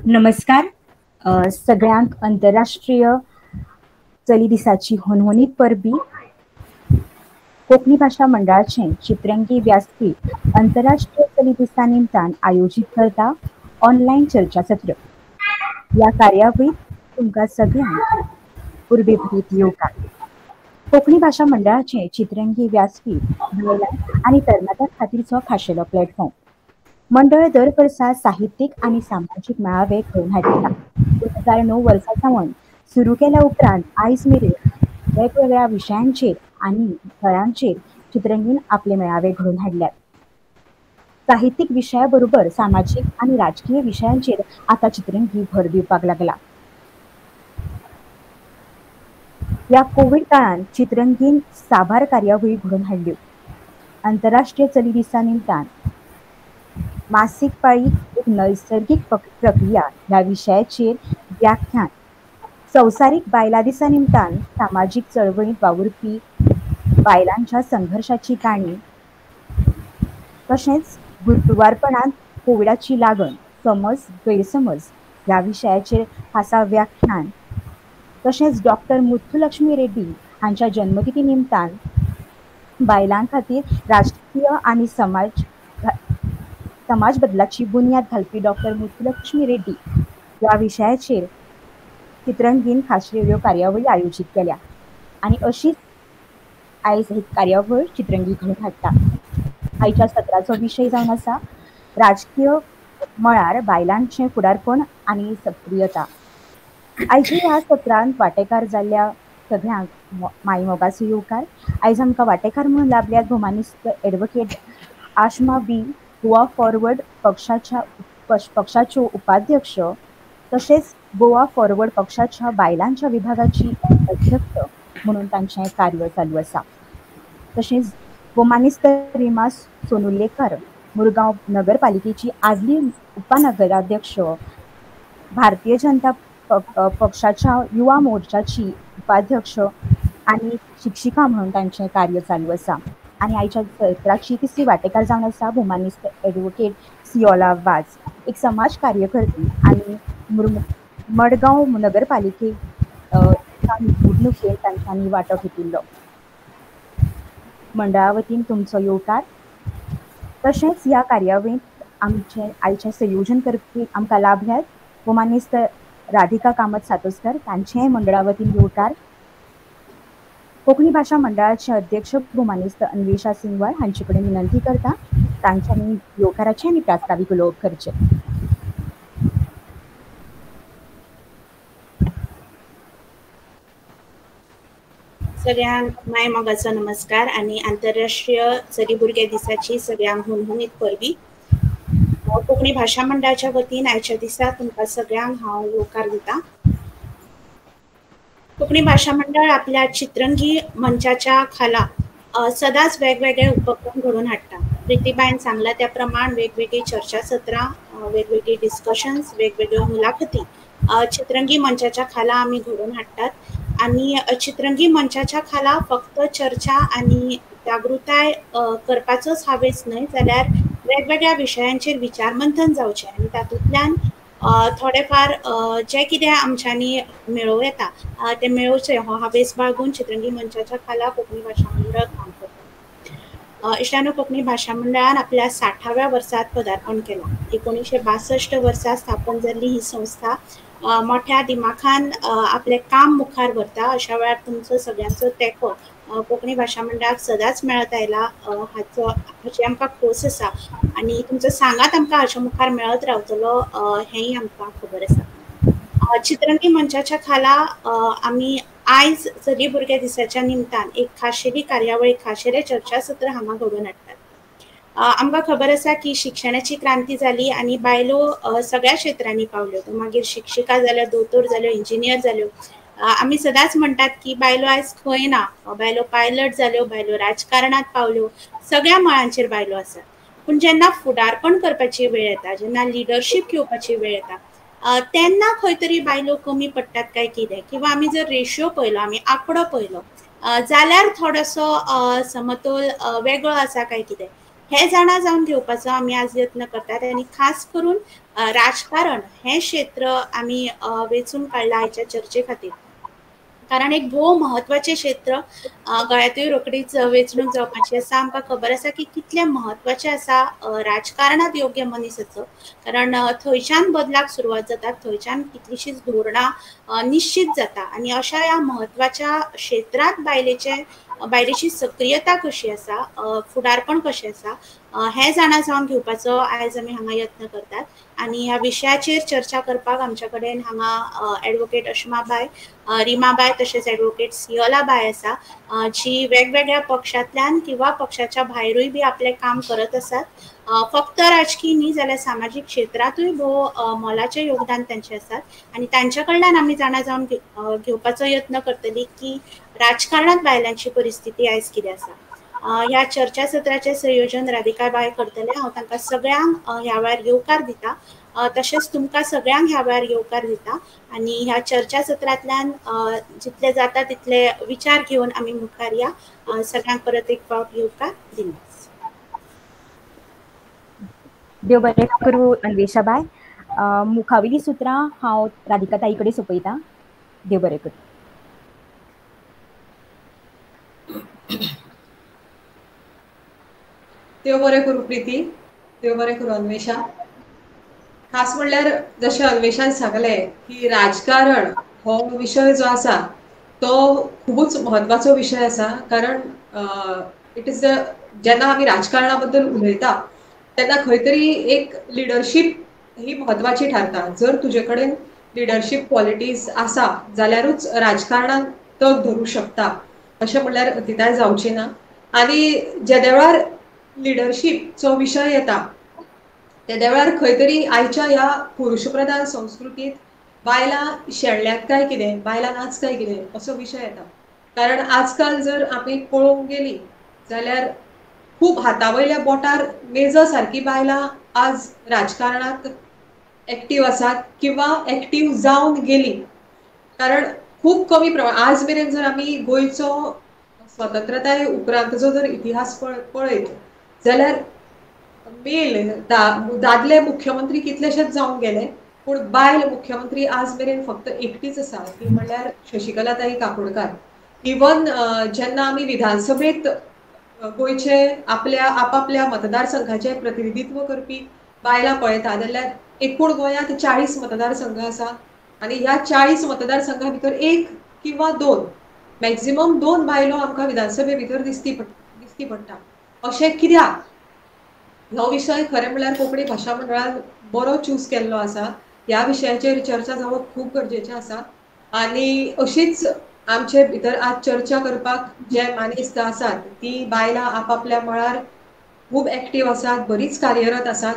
नमस्कार सगळ्यांक अंतरराष्ट्रीय चली दिसाची हुनहुनीत परबी। कोंकणी भाशा मंडळाचे चित्रंगी व्यासपीठ अंतरराष्ट्रीय चली दिसा निमतान आयोजीत करता ऑनलायन चर्चासत्र। ह्या कार्यावळीत तुमकां सगळ्यांक उर्बेभरीत येवकार। कोंकणी भाशा मंडळाचे चित्रंगी व्यासपीठ बायलां आनी तरणाट्यां खातीरचो खाशेलो प्लॅटफॉर्म। मंडळ दर वर्सा साहित्यीक आनी सामाजीक मेळावे घडोवन हाडटा। 2009 वर्सा सावन सुरू केल्या उपरांत आयज मेरेन वेगवेगळ्या विशयांचेर आनी थळांचेर चित्रंगीन आपले मेळावे घडोवन हाडल्यात। साहित्यीक विशया बरोबर सामाजीक आनी राजकीय विशयांचेर आतां चित्रंगी भर दिवपाक लागला। ह्या कोवीड काळांत चित्रंगीन साबार कार्यावळी घडोवन हाडल्यो। अंतरराष्ट्रीय चली दिसा निमतान मासीक पाळी एक नैसर्गीक प्रक्रिया ह्या विशयाचेर व्याख्यान, संवसारीक बायलां दिसा निमतान सामाजीक चळवळींत वावुरपी बायलांच्या संघर्शाची काणी, तशेंच गुरवारपणांत कोविडाची लागण, समज गैरसमज ह्या विशयाचेर खासा व्याख्यान, तशेंच डॉक्टर मुथुलक्ष्मी रेड्डी हांच्या जन्मतिथी निमतान बायलां खातीर राजकीय आनी समाज बदलाची बुन्याद घालपी डॉक्टर मुथुलक्ष्मी रेड्डी ह्या विशयाचेर चित्रंगीन खाशेल्यो कार्यावळी आयोजीत केल्या आनी अशीच आयज ही कार्यावळ चित्रंगी घडोवन हाडटा। आयच्या सत्राचो विशय जावन आसा राजकीय मळार बायलांचें फुडारपण आनी सक्रियता। आयच्या ह्या सत्रांत वांटेकार जाल्ल्या सगळ्यांक माई मोगाचो येवकार। आयज आमकां वांटेकार म्हणून लाभल्यात भोवमानेस्त advocate Ashma B, Goa forward पक्षाच्यो उपाध्यक्ष, तशेंच गोवा फॉरवर्ड पक्षाच्या बायलांच्या विभागाची अध्यक्ष म्हणून तांचें कार्य चालू आसा। तशेंच भोवमानेस्त रिमा सोनुलेकर, मुरगांव नगरपालिकेची आदली उपनगराध्यक्ष, भारतीय जनता पक्षाच्या युवा मोर्चाची उपाध्यक्ष आनी शिक्षिका म्हणून तांचें कार्य चालू आसा। आनी आयच्या सत्राची तिसरी वांटेकार जावन आसा भोवमानेस्त एडवोकेट सियोला वाज, एक समाज कार्यकर्ती आनी मडगांव नगरपालिके निवडणुकेंत तांच्यांनी वांटो घेतिल्लो। मंडळा वतीन तुमचो येवकार। तशेंच ह्या कार्यावळींत आमचे आयचें संयोजन करपी आमकां लाभल्यात भोवमानेस्त राधिका कामत सातोस्कर, तांचेंय मंडळा वतीन येवकार। कोंकणी भाशा मंडळाचे अध्यक्ष भोवमानेस्त अन्वेषा सिंगवाळ हांचे कडेन विनंती करता तांच्यांनी येवकाराचें आनी प्रास्तावीक उलोवप करचें। सगळ्यांक माय मोगाचो नमस्कार आनी आंतरराष्ट्रीय चली भुरगे दिसाची सगळ्यांक हुनहुनीत परबी। कोंकणी भाशा मंडळाच्या वतीन आयच्या दिसा तुमकां सगळ्यांक हांव येवकार दिता। कोंकणी भाशा मंडळ आपल्या चित्रंगी मंचाच्या खाला सदांच वेगवेगळे उपक्रम घडोवन हाडटा। प्रितीबायन सांगला त्या प्रमाण वेगवेगळी चर्चासत्रां, वेगवेगळी डिस्कशन्स, वेगवेगळ्यो मुलाखती चित्रंगी मंचाच्या खाला आमी घडोवन हाडटात। आनी चित्रंगी मंचाच्या खाला फक्त चर्चा आनी जागृताय करपाचोच हावेस न्हय, जाल्यार वेगवेगळ्या विशयांचेर विचारमंथन जावचें आनी तातूंतल्यान थोडेफार जे कितें आमच्यांनी मेळोवं येता तें मेळोवचें हो हावेस बाळगून चित्रंगी मंचाच्या खाला कोंकणी भाशा मंडळ काम करता। इश्टानो, कोंकणी भाशा मंडळान आपल्या 60व्या वर्सांत पदार्पण केलां। 1962 वर्सा स्थापन जाल्ली ही संस्था मोठ्या दिमाखान आपलें काम मुखार व्हरता। अशा वेळार तुमचो सगळ्यांचो तेंको कोंकणी भाशा मंडळाक सदांच मेळत आयला हाची आमकां खोस आसा आनी तुमचो सांगात आमकां हाच्या मुखार मेळत रावतलो हेंय आमकां खबर आसा। चित्रंगी मंचाच्या खाला आमी आयज चली भुरगे दिसाच्या निमतान एक खाशेली कार्यावळ, खाशेलें चर्चासत्र हांगा घडोवन हाडटात। आमकां खबर आसा की शिक्षणाची क्रांती जाली आनी बायलो सगळ्या क्षेत्रांनी पावल्यो, मागीर शिक्षिका जाल्यो, दोतोर जाल्यो, इंजिनियर जाल्यो। आमी सदांच म्हणटात की बायलो आयज खंय ना, बायलो पायलट जाल्यो, बायलो राजकारणांत पावल्यो, सगळ्या मळांचेर बायलो आसात। पूण जेन्ना फुडारपण करपाची वेळ येता, जेन्ना लिडरशीप घेवपाची वेळ येता, तेन्ना खंय तरी बायलो कमी पडटात काय कितें, किंवा आमी जर रेशियो पळयलो, आमी आंकडो पळयलो जाल्यार थोडोसो समतोल वेगळो आसा काय कितें, हे जाणा जावन घेवपाचो आमी आज यत्न करतात आनी खास करून राजकारण हें क्षेत्र आमी वेंचून काडलां आयच्या चर्चे खातीर, कारण एक भोव म्हत्वाचें क्षेत्र. गोंयांतूय रोखडीच वेंचणूक जावपाची आसा. आमकां खबर आसा की कितलें म्हत्वाचें आसा राजकारणांत योग्य मनीस आसप, कारण थंयच्यान बदलाक सुरवात जाता, थंयच्यान कितलींशींच धोरणां निश्चित जाता आनी अशा ह्या म्हत्वाच्या क्षेत्रांत बायलेची सक्रियता कशी आसा, फुडारपण कशें आसा हें जाणा जावन घेवपाचो आयज आमी हांगा यत्न करतात. आनी ह्या विशयाचेर चर्चा करपाक आमच्या कडेन हांगा एडवोकेट अश्माबाय, रिमाबाय तशेंच एडवोकेट सियोलाबाय आसा, जी वेगवेगळ्या पक्षांतल्यान किंवा पक्षाच्या भायरूय बी आपलें काम करत आसात. फक्त राजकीय न्ही जाल्यार सामाजीक क्षेत्रांतूय भोव मोलाचें योगदान तांचें आसात आनी तांच्या कडल्यान आमी जाणा जावन घेवपाचो यत्न करतली की राजकारणांत बायलांची परिस्थिती आयज कितें आसा. ह्या चर्चा सत्राचें संयोजन राधिकाबाय करतले. हांव तांकां सगळ्यांक ह्या वेळार येवकार दिता, तशेंच तुमकां सगळ्यांक ह्या वेळार येवकार दिता आनी ह्या चर्चा सत्रांतल्यान जितले जाता तितले विचार घेवन आमी मुखार या. सगळ्यांक परत एक फावट येवकार दिना. देव बरें करूं अन्वेषाबाय. मुखावेली सुत्रां हांव राधिका ताई कडेन सोंपयता. देव बरें करूं. देव बरें करूं प्रिती, देव बरें करूं अन्वेषा. खास म्हणल्यार जशें अन्वेषान सांगलें की राजकारण हो विशय जो आसा तो खुबूच म्हत्वाचो विशय आसा, कारण it is the जेन्ना आमी राजकारणा बद्दल उलयता तेन्ना खंय तरी एक लिडरशीप ही म्हत्वाची थारता. जर तुजे कडेन लिडरशीप क्वॉलिटीज आसा जाल्यारूच राजकारणान तग धरूं शकता, अशें म्हणल्यार अतिताय जावची ना. आनी जेद्या वेळार लिडरशीपचो विशय येता तेद्या वेळार खंय तरी आयच्या ह्या पुरुशप्रधान संस्कृतींत बायलां शेणल्यात काय कितें, बायलां नाच काय कितें असो विशय येता. कारण आजकाल जर आमी पळोवंक गेली जाल्यार खूब हाता वयल्या बोटार मेजा सारकी बायलां आज राजकारणांत एक्टीव आसात किंवा एक्टीव जावन गेली. कारण खूब कमी प्रमाण आज मेरेन जर आमी गोंयचो स्वतंत्रताय उपरांतचो जर इतिहास पळयत जाल्यार मेल दादले मुख्यमंत्री कितलेशेच जावन गेले, पूण बायल मुख्यमंत्री आज मेरेन फक्त एकटीच आसा, ती म्हणल्यार शशिकलाताई काकोडकार. इवन जेन्ना आमी विधानसभेत गोंयचे आपल्या आपापल्या मतदारसंघाचे प्रतिनिधित्व करपी बायलां पळयता जाल्यार एकूण गोंयांत 40 मतदारसंघ आसा आनी ह्या 40 मतदारसंघा भितर एक किंवा दोन, मॅक्झिमम दोन बायलो आमकां विधानसभे भितर दिसती पडटा. अशें कित्याक? हो विशय खरें म्हणल्यार कोंकणी भाशा मंडळान बरो चूज केल्लो आसा. ह्या विशयाचेर चर्चा जावप खूब गरजेचें आसा आनी अशीच आमचे भितर आज चर्चा करपाक जे मानेस्त आसात ती बायलां आपापल्या मळार खूब एक्टीव आसात, बरीच कार्यरत आसात.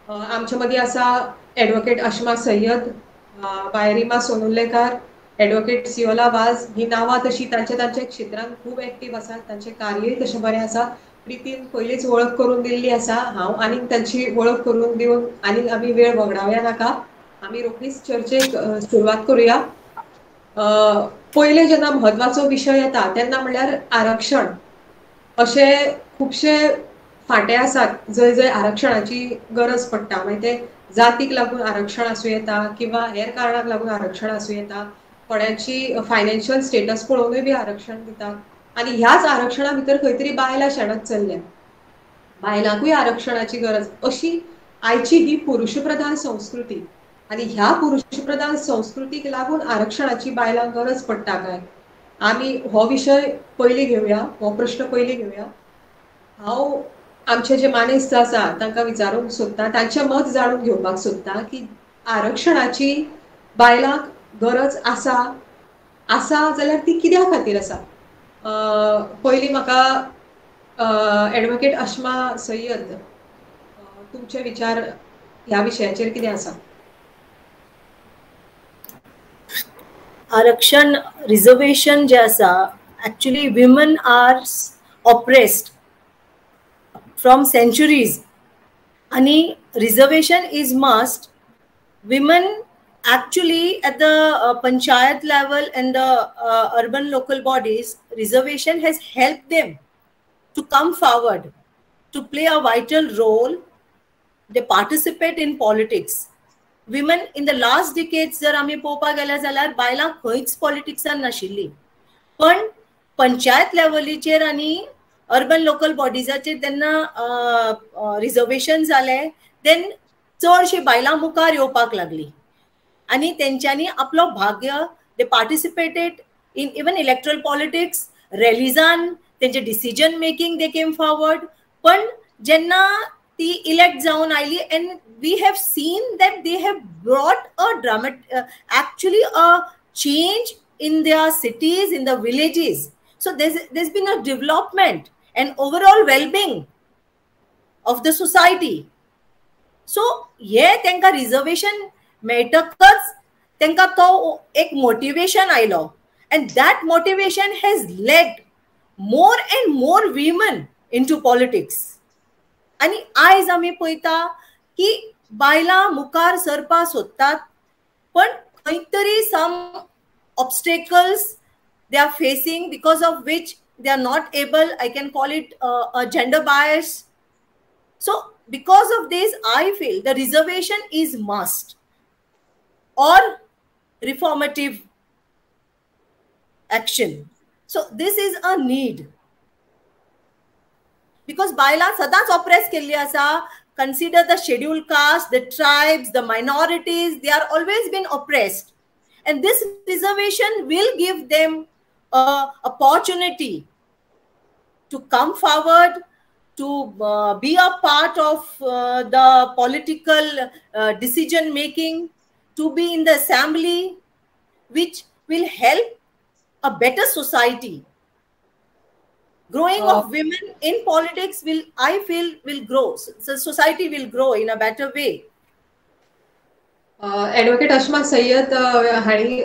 आमचे मदीं आसा एडवोकेट अश्मा सय्यद, बाय रिमा सोनुर्लेकार, एडवोकेट सियोला वाझ. ही नांवां तशी तांच्या तांच्या क्षेत्रांत खूब एक्टीव आसात, तांचें कार्यय तशें बरें आसा. प्रितीन पयलींच वळख करून दिल्ली आसा, हांव आनीक तांची वळख करून दिवन आनीक आमी वेळ वगडावया नाका, आमी रोखडीच चर्चेक सुरवात करुया. पयले जेन्ना म्हत्वाचो विशय येता तेन्ना म्हणल्यार आरक्षण. अशे खुबशे फांटे आसात जंय जंय आरक्षणाची गरज पडटा, मागीर ते जातीक लागून आरक्षण आसूं येता किंवा हेर कारणाक लागून आरक्षण आसूं येता, थोड्यांची फायनान्शियल स्टेटस पळोवनूय बी आरक्षण दितात. आनी ह्याच आरक्षणा भितर खंय तरी बायलां शेणत चल्ल्या, बायलांकूय आरक्षणाची गरज. अशी आयची ही पुरुशप्रधान संस्कृती आनी ह्या पुरुशप्रधान संस्कृतीक लागून आरक्षणाची बायलांक गरज पडटा काय? आमी हो विशय पयलीं घेवया, हो प्रश्न पयलीं घेवया. हांव आमचे जे मानेस्त आसा तांकां विचारूंक सोदता, तांचें मत जाणून घेवपाक सोदता की आरक्षणाची बायलांक गरज आसा, आसा जाल्यार ती कित्या खातीर आसा? पयलीं म्हाका एडवोकेट अश्मा सय्यद तुमचे विचार ह्या विशयाचेर कितें आसा? आरक्षण रिजर्वेशन जे आसा, actually women are oppressed from centuries आनी reservation is must. Women actually at the panchayat level and the urban local bodies, reservation has helped them to come forward, to play a vital role. They participate in politics. Women in the last decades जर आमी पळोवपाक गेल्या जाल्यार बायलां खंयच पॉलिटिक्सान नाशिल्ली, पण पंचायत लेवलीचेर आनी अर्बन लोकल बॉडीजाचेर तेन्ना रिजर्वेशन जालें, देन चडशीं बायलां मुखार येवपाक लागली आनी तेंच्यांनी आपलो भाग्य, they participated in even electoral politics, रॅलीजान तेंचे decision making they came forward. पण जेन्ना ती इलेक्ट जावन आयली and we have seen that they have brought a dramatic, actually a change in their cities, in the villages. So there's been a development and overall well-being of the society. So हे तेंका reservation मेळटकच तेंका तो एक motivation आयलो and that motivation has led more and more women into politics. आनी आयज आमी पळयता की बायलां मुखार सरपाक सोदतात, पण खंय तरी some obstacles they are facing because of which they are not able, I can call it a gender bias. So because of this, I feel the reservation is must or reformative action. So this is a need. Because बायलां सदांच oppress केल्ली आसा. Consider the scheduled caste, the tribes, the minorities, they are always been oppressed. And this reservation will give them an opportunity to come forward, to be a part of the political decision making, to be in the assembly, which will help a better society. Growing of women in politics will, I feel, will grow. So society will grow in a better way. Advocate Ashma Sayyed हांणी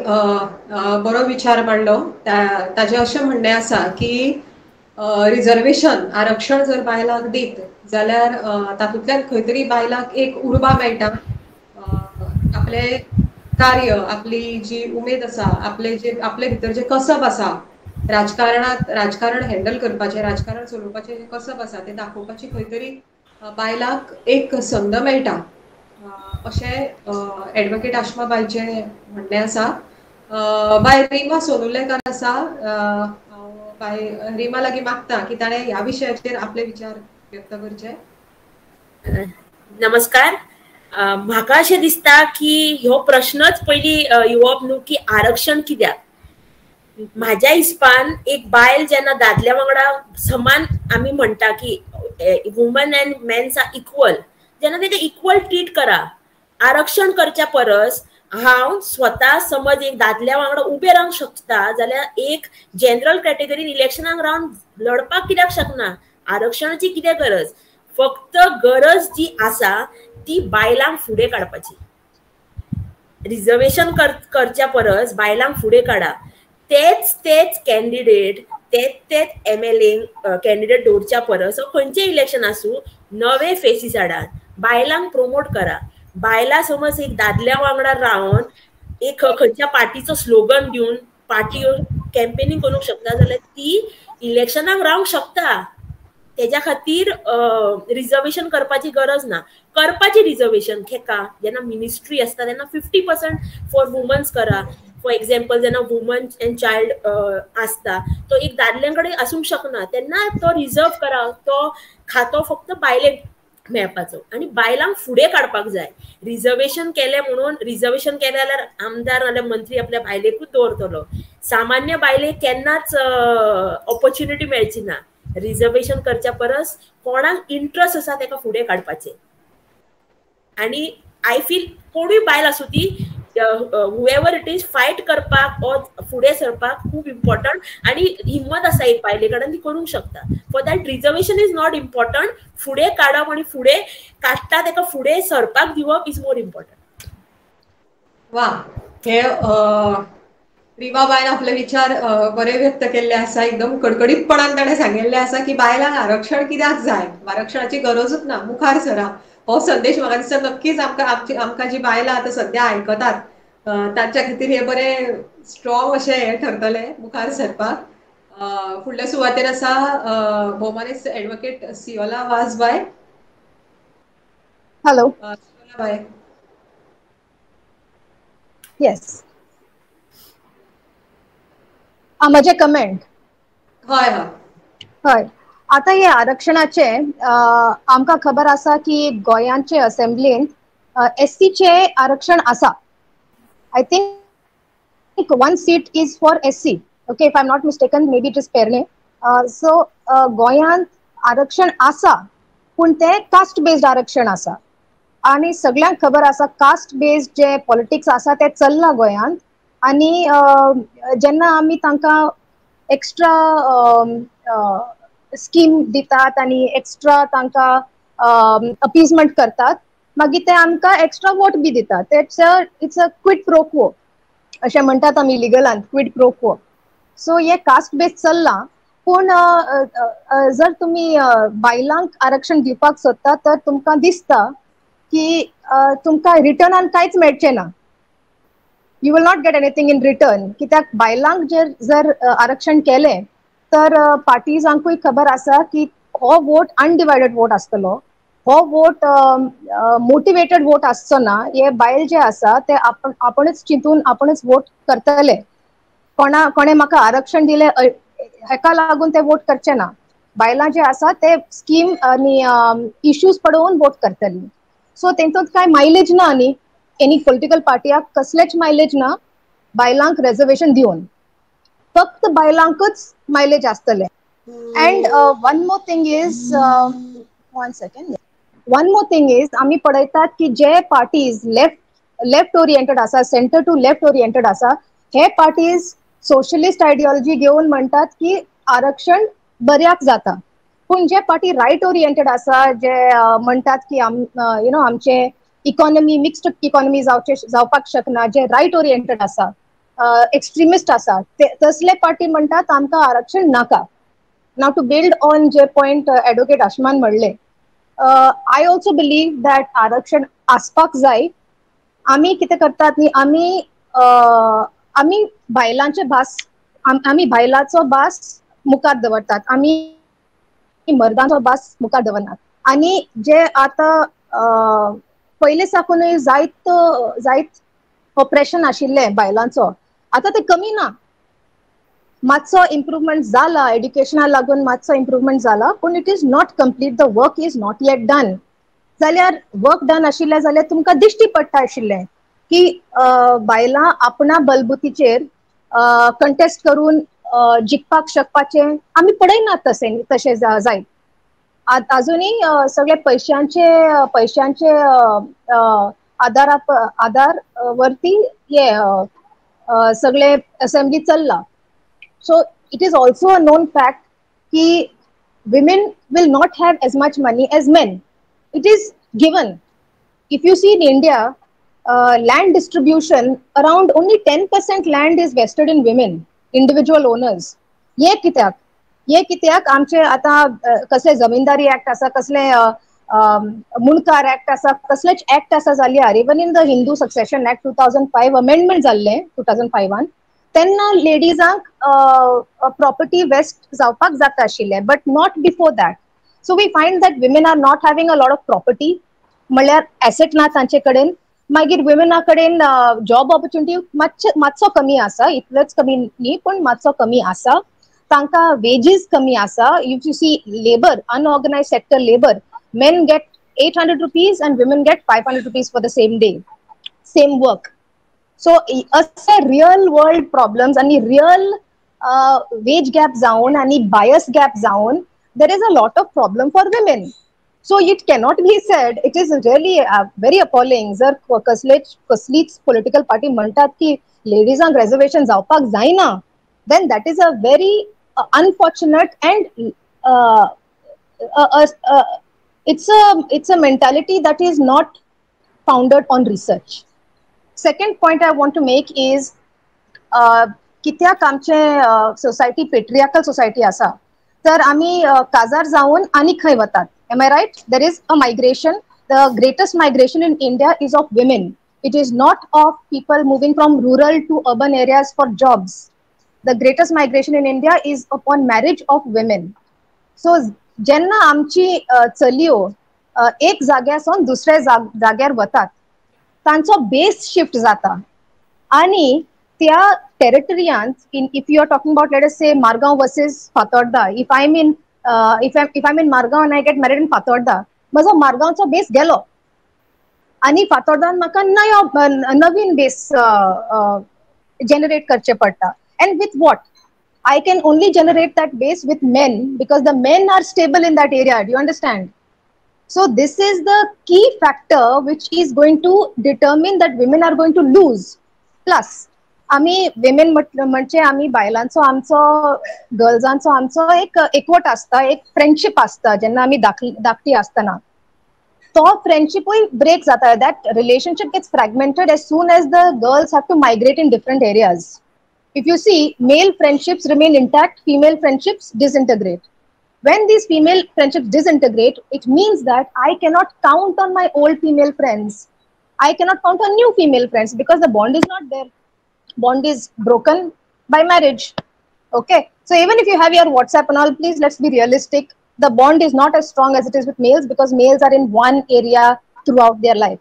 बरो विचार मांडलो. ताजें अशें म्हणणें आसा की reservation आरक्षण जर बायलांक दीत जाल्यार तातूंतल्यान खंय तरी बायलांक एक उर्बा मेळटा, आपलें कार्य, आपली जी उमेद आसा, आपले जे आपले भितर जे कसब आसा राजकारणात, राजकारण हँडल करपाचें, राजकारण चलोवपाचें जें कसब आसा तें दाखोवपाची खंय तरी बायलांक एक संद मेळटा अशें एडवोकेट आश्मा बायचें म्हणणें आसा. बाय रिमा सोनुलेकर आसा, बाय रिमा लागीं मागता की ताणें ह्या विशयाचेर आपले विचार व्यक्त करचे. नमस्कार. म्हाका अशें दिसता की ह्यो प्रश्नच पयलीं येवप न्हू की आरक्षण कित्याक. म्हाज्या हिसपान एक बायल जेन्ना दादल्या वांगडा समान, आमी म्हणटा की woman and mens are equal, जेन्ना तेका इक्वल ट्रीट करा. आरक्षण करच्या परस हांव स्वता समज एक दादल्या वांगडा उबें रावंक शकता जाल्यार एक जनरल कॅटेगरीन इलेक्शनाक रावन लढपाक कित्याक शकना? आरक्षणाची कितें गरज? फक्त गरज जी आसा ती बायलांक फुडें काडपाची. रिजर्वेशन करच्या परस बायलांक फुडें काडा. तेच तेच कॅन्डिडेट, तेच तेच MLA candidate दवरच्या परस खंयचें इलेक्शन आसूं नवे फेसीस हाडात, बायलांक प्रोमोट करा. बायलां समज एक दादल्या वांगडा रावन एक खंयच्या पार्टीचो स्लोगन दिवन पार्टी कॅम्पेनिंग करूंक शकता जाल्यार ती इलेक्शनाक रावंक शकता. तेज्या खातीर रिजर्वेशन करपाची गरज ना. करपाची रिजर्वेशन खेका जेन्ना मिनिस्ट्री आसता तेन्ना 50% फॉर वुमन्स करा. फॉर एक्झाम्पल जेन्ना वुमन एंड चायल्ड आसता तो एक दादल्यां कडेन आसूंक शकना, तेन्ना तो रिजर्व करा, तो खातो फक्त बायलेक मेळपाचो. आनी बायलांक फुडें काडपाक जाय. रिजर्वेशन केलें म्हणून, रिजर्वेशन केलें जाल्यार आमदार नाल्यार मंत्री आपल्या बायलेकूच दवरतलो. सामान्य बायलेक केन्नाच ऑपॉर्च्युनिटी मेळची ना. रिजर्वेशन करच्या परस कोणाक इंट्रस्ट आसा तेका फुडें काडपाचें. आनी I feel कोणूय बायल आसूं ती, हुएवर it is, fight करपाक ऑर फुडें सरपाक खूब इम्पॉर्टंट आनी हिम्मत आसा एक बायले कडेन, ती करूंक शकता. For that reservation is not important. फुडें काडप आनी फुडें काडटा तेका फुडें सरपाक दिवप is more important. वा, हे रिमा बायन आपले विचार बरे व्यक्त केल्ले आसा. एकदम कडकडीतपणान ताणें सांगिल्लें आसा की बायलांक आरक्षण कित्याक जाय, आरक्षणाची गरजूच ना, मुखार सरा. हो संदेश म्हाका दिसता नक्कीच आमकां आमकां जी बायलां आतां सद्या आयकतात तांच्या खातीर हे बरे स्ट्रॉंग अशें हें ठरतलें मुखार सरपाक. फुडल्या सुवातेर आसा भोवमानेस्त advocate Siyola was by. Hello Siyola बाय. येस, म्हजें कमेंट. हय हय हय. आतां हे आरक्षणाचे आमकां खबर आसा की गोंयांचे असेंब्लींत एससीचे आरक्षण आसा. I think one seat is for SC, okay, if I am not mistaken, maybe it is Pernem. So गोंयांत आरक्षण आसा, पूण तें कास्ट बेस्ड आरक्षण आसा आनी सगळ्यांक खबर आसा कास्ट बेस्ड जे पॉलिटिक्स आसा तें चल्लां गोंयांत. आनी जेन्ना आमी तांकां एक्स्ट्रा स्कीम दितात आनी एक्स्ट्रा तांकां अपीजमेंट करतात, मागीर ते आमकां एक्स्ट्रा वोट बी दितात. It's a quid pro quo अशें म्हणटात आमी लिगलांत, क्विड प्रो क्वो. सो हे कास्ट बेस्ड चल्लां, पूण जर तुमी बायलांक आरक्षण दिवपाक सोदता तर तुमकां दिसता की तुमकां रिटर्नान कांयच मेळचें ना. You will not get anything in return. कित्याक बायलांक जर आरक्षण केलें तर पार्टीजांकूय खबर आसा की हो वोट अनडिवायडेड वोट आसतलो, हो वोट मोटिवेटेड वोट आसचो ना. हे बायल जे आसा ते आपणच चिंतून आपणच वोट करतले. कोणें म्हाका आरक्षण दिलें हेका लागून ते वोट करचे ना. बायलां जे आसा ते स्कीम आनी इश्यूज पळोवन वोट करतली. सो तेंतूत कांय मायलेज ना न्ही, एनी पॉलिटिकल पार्टीक कसलेच मायलेज ना बायलांक रेजर्वेशन दिवन. फक्त बायलांकूच मायलेज आसतलें. And one more thing is, one second, one more thing is आमी पळयतात की जे पार्टीज लेफ्ट ओरिएंटेड आसा, सेंटर टू लेफ्ट ओरिएंटेड आसा, हे पार्टीज सोशलिस्ट आयडियोलॉजी घेवन म्हणटात की आरक्षण बऱ्याक जाता. पूण जे पार्टी रायट ओरिएंटेड आसा, जे म्हणटात की you know आमचे इकॉनॉमी मिक्स्ड इकॉनॉमी जावपाक शकना, जे रायट ओरिएंटेड आसा, एक्स्ट्रिमिस्ट आसा, ते तसले पार्टी म्हणटात आमकां आरक्षण नाका. नाव टू बिल्ड ऑन जे पॉयंट एडवोकेट आशमान म्हणले, I also believe that आरक्षण आसपाक जाय. आमी कितें करतात न्ही, आमी आमी बायलांचे भास, आमी बायलांचो भास मुखार दवरतात, आमी मर्दांचो भास मुखार दवरनात. आनी जे आतां पयले साकूनय जायत जायत ऑपरेशन आशिल्लें बायलांचो, आतां ते कमी ना, मातसो इम्प्रुवमेंट जाला, एड्युकेशना लागून मातसो इम्प्रुवमेंट जाला, पूण it is not complete, the work is not yet done. जाल्यार वर्क डन आशिल्लें जाल्यार तुमकां दिश्टी पडटा आशिल्लें की बायलां आपणा बलबुतीचेर कंटेस्ट करून जिखपाक शकपाचें आमी पळयनात. तशें तशें जायत आजुनूय सगळे पयशांचे पयशांचे आदार आदार वरती हे सगळे असेंब्ली चल्ला. So it is also a known fact की women will not have as much money as men. It is given. If you see in India, land distribution, around only 10% land is vested in women, individual owners. हे कित्याक? हे कित्याक आमचे आतां कसले Zamindari act आसा, कसले मुंडकार ऍक्ट आसा, कसलेच ऍक्ट आसा जाल्यार even in the Hindu Succession Act 2005 amendment जाल्लें 2005 तेन्ना लेडीजांक प्रॉपर्टी वेस्ट जावपाक जाता आशिल्लें, but not before that. So we find that women are not having a lot of property, म्हणल्यार एसेट ना तांचे कडेन. मागीर वुमेना कडेन जॉब ऑपॉर्च्युनिटी मातसो कमी आसा, इतलेच कमी न्ही पूण मातसो कमी आसा. तांकां वेजीस कमी आसा. If you see labour, unorganised sector labour, men get 800 rupees and women get 500 rupees for the same day, same work. So असे रियल वर्ल्ड प्रॉब्लम्स आनी रियल वेज गॅप जावन आनी बायस गॅप जावन there is a lot of problem for women. So it cannot be said, it is really very appalling जर कसलेच कसलीच political party म्हणटात की लेडीजांक रेजर्वेशन जावपाक जायना, then that is a very unfortunate and it's a mentality that is not founded on research. Second point I want to make is, कित्याक आमचे society patriarchal society आसा तर आमी काजार जावन आनी खंय वतात. Am I right? There is a migration. The greatest migration in India is of women. It is not of people moving from rural to urban areas for jobs. The greatest migration in India is upon marriage of women. So जेन्ना आमची चलयो एक जाग्यार दुसऱ्या जाग्यार वतात तांचो बेस shift जाता आनी त्या टेरिटरियांत in if you are talking about let us say Margao versus Fatorda, if I am in if I am in Margao and I get married in Fatorda, म्हजो मारगांवचो बेस गेलो आनी फातोर्दान म्हाका नयो नवीन बेस जनरेट करचे पडटा. And with what? I can only generate that base with men because the men are stable in that area. Do you understand? So this is the key factor which is going to determine that women are going to lose. Plus, आमी women म्हणजे आमी बायलांचो आमचो गर्ल्सांचो आमचो एक एकवट आसता, एक फ्रेंडशीप आसता. जेन्ना आमी धाकटी आसतना तो फ्रेंडशिपूय ब्रेक जाता. That relationship gets fragmented as soon as the girls have to migrate in different areas. If you see, male friendships remain intact, female friendships disintegrate. When these female friendships disintegrate, it means that I cannot count on my old female friends. I cannot count on new female friends because the bond is not there. Bond is broken by marriage. Okay. So even if you have your WhatsApp and all, please let's be realistic. The bond is not as strong as it is with males because males are in one area throughout their life.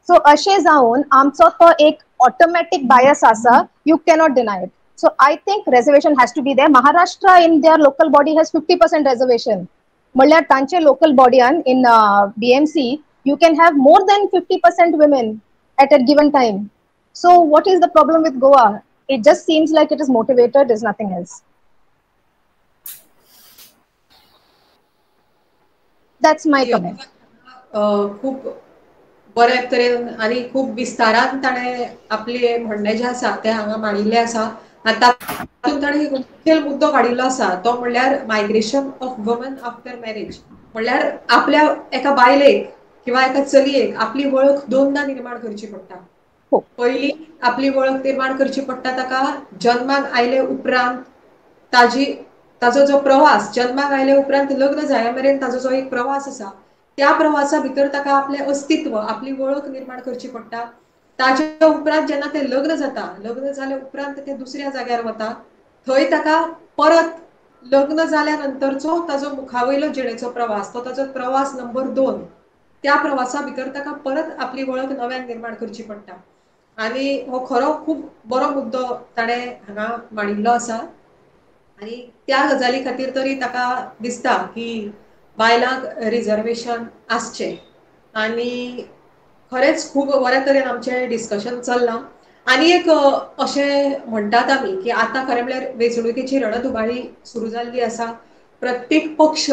So ashe जावन आमचो तो एक automatic bias asa, you cannot deny it. So I think reservation has to be there. Maharashtra in their local body has 50% reservation. Mallyar tanche local body in BMC, you can have more than 50% women at a given time. So what is the problem with Goa? It just seems like it is motivated, there's nothing else. That's my comment. खूप बऱ्या तरेन आनी खूब विस्तारान ताणें आपले म्हणणें जें आसा तें हांगा मांडिल्लें आसा. आनी तातूंत ताणें एक मुखेल मुद्दो काडिल्लो आसा तो म्हणल्यार migration of women after marriage. म्हणल्यार आपल्या एका बायलेक किंवा एका चलयेक आपली वळख दोनदा निर्माण करची पडटा. पयली आपली वळख निर्माण करची पडटा ताका जन्माक आयले उपरांत ताजी ताजो जो प्रवास जन्माक आयले उपरांत लग्न जाय मेरेन ताजो जो एक प्रवास आसा त्या प्रवासा भितर ताका आपलें अस्तित्व आपली वळख निर्माण करची पडटा. ताजे उपरांत जेन्ना तें लग्न जाता, लग्न जाले उपरांत तें दुसऱ्या जाग्यार वता, थंय ताका परत लग्न जाल्या नंतरचो ताजो मुखावयलो जिणेचो प्रवास तो ताजो प्रवास नंबर 2, त्या प्रवासा भितर ताका परत आपली वळख नव्यान निर्माण करची पडटा. आनी हो खरो खूब बरो मुद्दो ताणें हांगा मांडिल्लो आसा आनी त्या गजाली खातीर तरी ताका दिसता की बायलांक रिजर्वेशन आसचें. आनी खरेंच खूब बऱ्या तरेन आमचें डिस्कशन चल्लां. आनी एक अशें म्हणटात आमी की आतां खरें म्हणल्यार वेंचणुकेची रणधुमाळी सुरू जाल्ली आसा. प्रत्येक पक्ष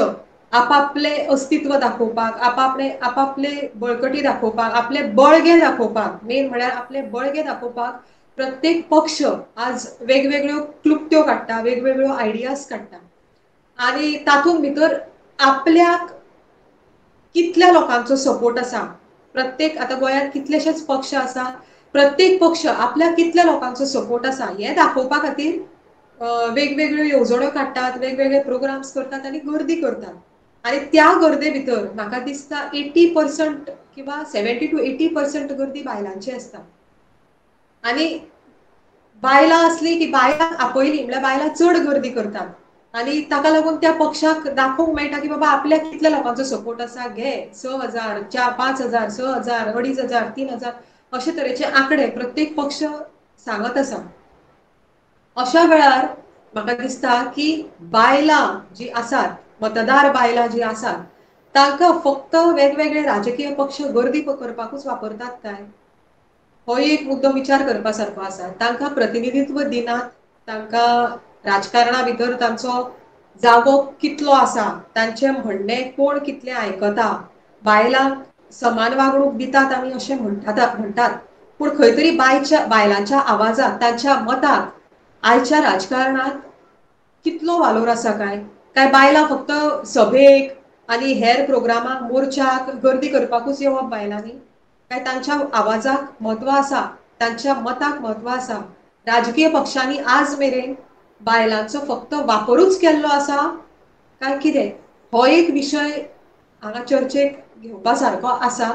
आपापलें अस्तित्व दाखोवपाक, आपापले आपापले बळकटी दाखोवपाक, आपले बळगें दाखोवपाक, मेन म्हळ्यार आपले बळगें दाखोवपाक प्रत्येक पक्ष आज वेगवेगळ्यो क्लुप्त्यो काडटा, वेगवेगळ्यो आयडियाज काडटा आनी तातूंत भितर आपल्याक कितल्या लोकांचो सपोर्ट आसा. प्रत्येक आतां गोंयांत कितलेशेच पक्ष आसा, प्रत्येक पक्ष आपल्याक कितल्या लोकांचो सपोर्ट आसा हें दाखोवपा खातीर वेगवेगळ्यो येवजण्यो काडटात, वेगवेगळे प्रोग्राम्स करतात आनी गर्दी करतात. आनी त्या गर्दे भितर म्हाका दिसता 80% किंवा 70 to 80% गर्दी बायलांची आसता. आनी बायलां आसली की बायलां आपयली म्हणल्यार बायलां चड गर्दी करतात आनी ताका लागून त्या पक्षाक दाखोवंक मेळटा की बाबा आपल्याक कितल्या लोकांचो सपोर्ट आसा, घे 6,000, 5,000, 6,000, 2,500, 3,000 अशे तरेचे आंकडे प्रत्येक पक्ष सांगत आसा. अशा वेळार म्हाका दिसता की बायलां जी आसात, मतदार बायलां जी आसात तांकां फक्त वेगवेगळे राजकीय पक्ष गर्दी करपाकूच वापरतात काय, हो एक मुद्दो विचार करपा सारको आसा. तांकां प्रतिनिधित्व दिनात, तांकां राजकारणा भितर तांचो जागो कितलो आसा, तांचें म्हणणें कोण कितलें आयकता, बायलांक समान वागणूक दितात आमी अशें म्हणटात, पूण खंय तरी बायलांच्या आवाजाक, तांच्या मताक आयच्या राजकारणांत कितलो वालोर आसा काय, काय बायलां फक्त सभेक आनी हेर प्रोग्रामाक, मोर्चाक गर्दी करपाकूच येवप बायलांनी, काय तांच्या आवाजाक म्हत्व आसा, तांच्या मताक म्हत्व आसा. राजकीय पक्षांनी आज मेरेन बायलांचो फक्त वापरूच केल्लो आसा काय कितें, हो एक विशय हांगा चर्चेक घेवपा सारको आसा.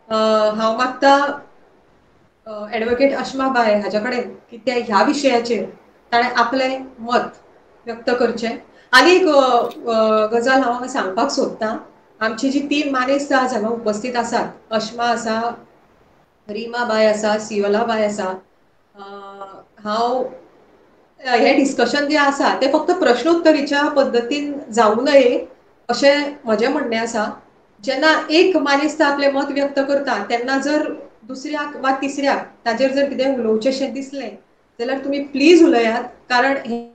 हांव मागता एडवोकेट अश्मा बाय हाज्या कडेन की ते ह्या विशयाचेर ताणें आपलें मत व्यक्त करचें. आनी एक गजाल हांव सांगपाक सोदतां, आमची जी तीन मानेस्त आज हांगा उपस्थित आसात, अश्मा आसा, रिमा बाय आसा, सियोला बाय आसा, हांव हें डिस्कशन जें आसा तें फक्त प्रश्नोत्तरीच्या पद्दतीन जावं नये अशें म्हजें म्हणणें आसा. जेन्ना एक मानेस्त आपलें मत व्यक्त करता तेन्ना जर दुसऱ्याक वा तिसऱ्याक ताजेर जर कितें उलोवचेंशें दिसलें जाल्यार तुमी प्लीज उलयात, कारण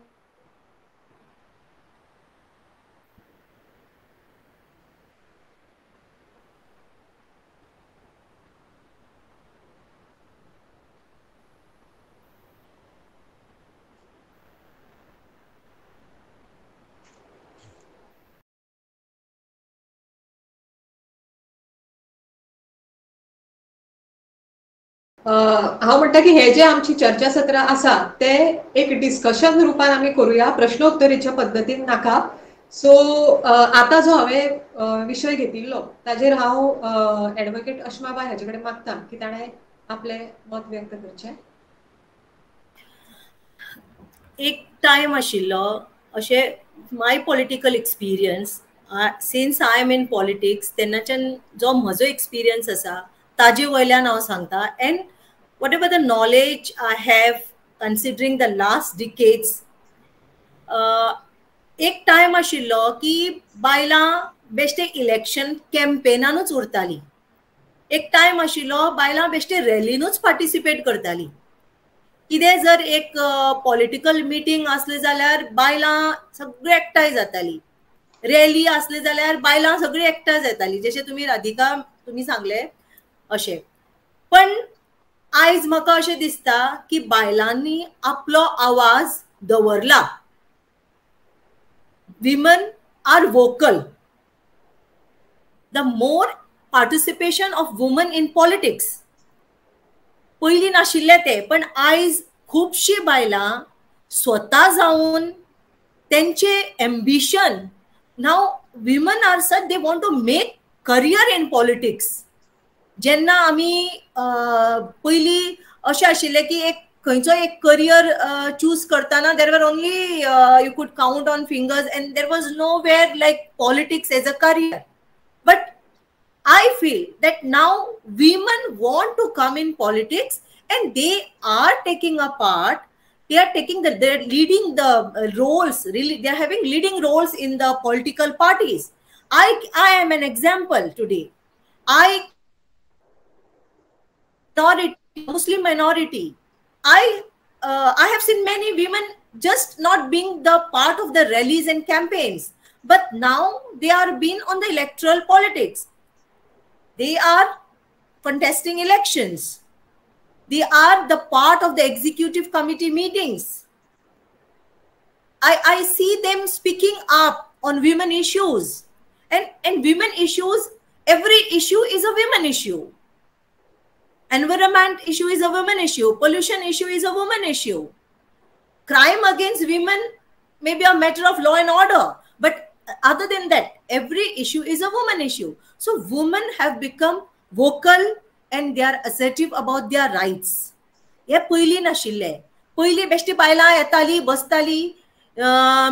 हांव म्हणटा की हे जे आमची चर्चा सत्र आसा ते एक डिस्कशन रुपान आमी करुया, प्रश्नोत्तरीच्या पद्दतीन नाका. सो आतां जो हांवें विशय घेतिल्लो ताजेर हांव एडवोकेट अश्माबाय हाजे कडेन मागता की ताणें आपलें मत व्यक्त करचें. एक टायम आशिल्लो अशें my political experience since I am in politics तेन्नाच्यान जो म्हजो एक्सपिरियन्स आसा ताजे वयल्यान हांव सांगता, and whatever the knowledge I have considering the last decades. एक टायम आशिल्लो की बायलां बेश्टे इलेक्शन कॅम्पेनानूच उरताली, एक टायम आशिल्लो बायलां बेश्टे रॅलीनूच पार्टिसिपेट करताली. कितें जर एक पॉलिटिकल मिटींग आसलें जाल्यार बायलां सगळीं एकठांय जाताली, रॅली आसली जाल्यार बायलां सगळीं एकठांय जाताली, जशें तुमी राधिका तुमी सांगलें अशें. पण आयज म्हाका अशें दिसता की बायलांनी आपलो आवाज दवरला. Women are vocal. The more participation of women in politics, पयलीं नाशिल्लें तें, पण आयज खुबशीं बायलां स्वता जावन तेंचे ambition, now women are such they want to make career in politics. जेन्ना आमी पयलीं अशें आशिल्लें की एक खंयचो एक करियर चूज करतना there were only you could count on fingers and there was nowhere like politics as a career. But I feel that now women want to come in politics and they are taking a part, they are taking the, they are leading the roles, really they are having leading roles in the political parties. I am an example today. I minority, Muslim minority. I have seen many women just not being the part of the rallies and campaigns, but now they are being on the electoral politics. They are contesting elections. They are the part of the executive committee meetings. I see them speaking up on women issues. And women issues, every issue is a women issue. Environment issue is a women issue. Pollution issue is a woman issue. Crime against women may be a matter of law and order, but other than that, every issue is a woman issue. So women have become vocal and they are assertive about their rights. हे पयलीं नाशिल्लें. पयलीं बेश्टी बायलां येताली, बसताली,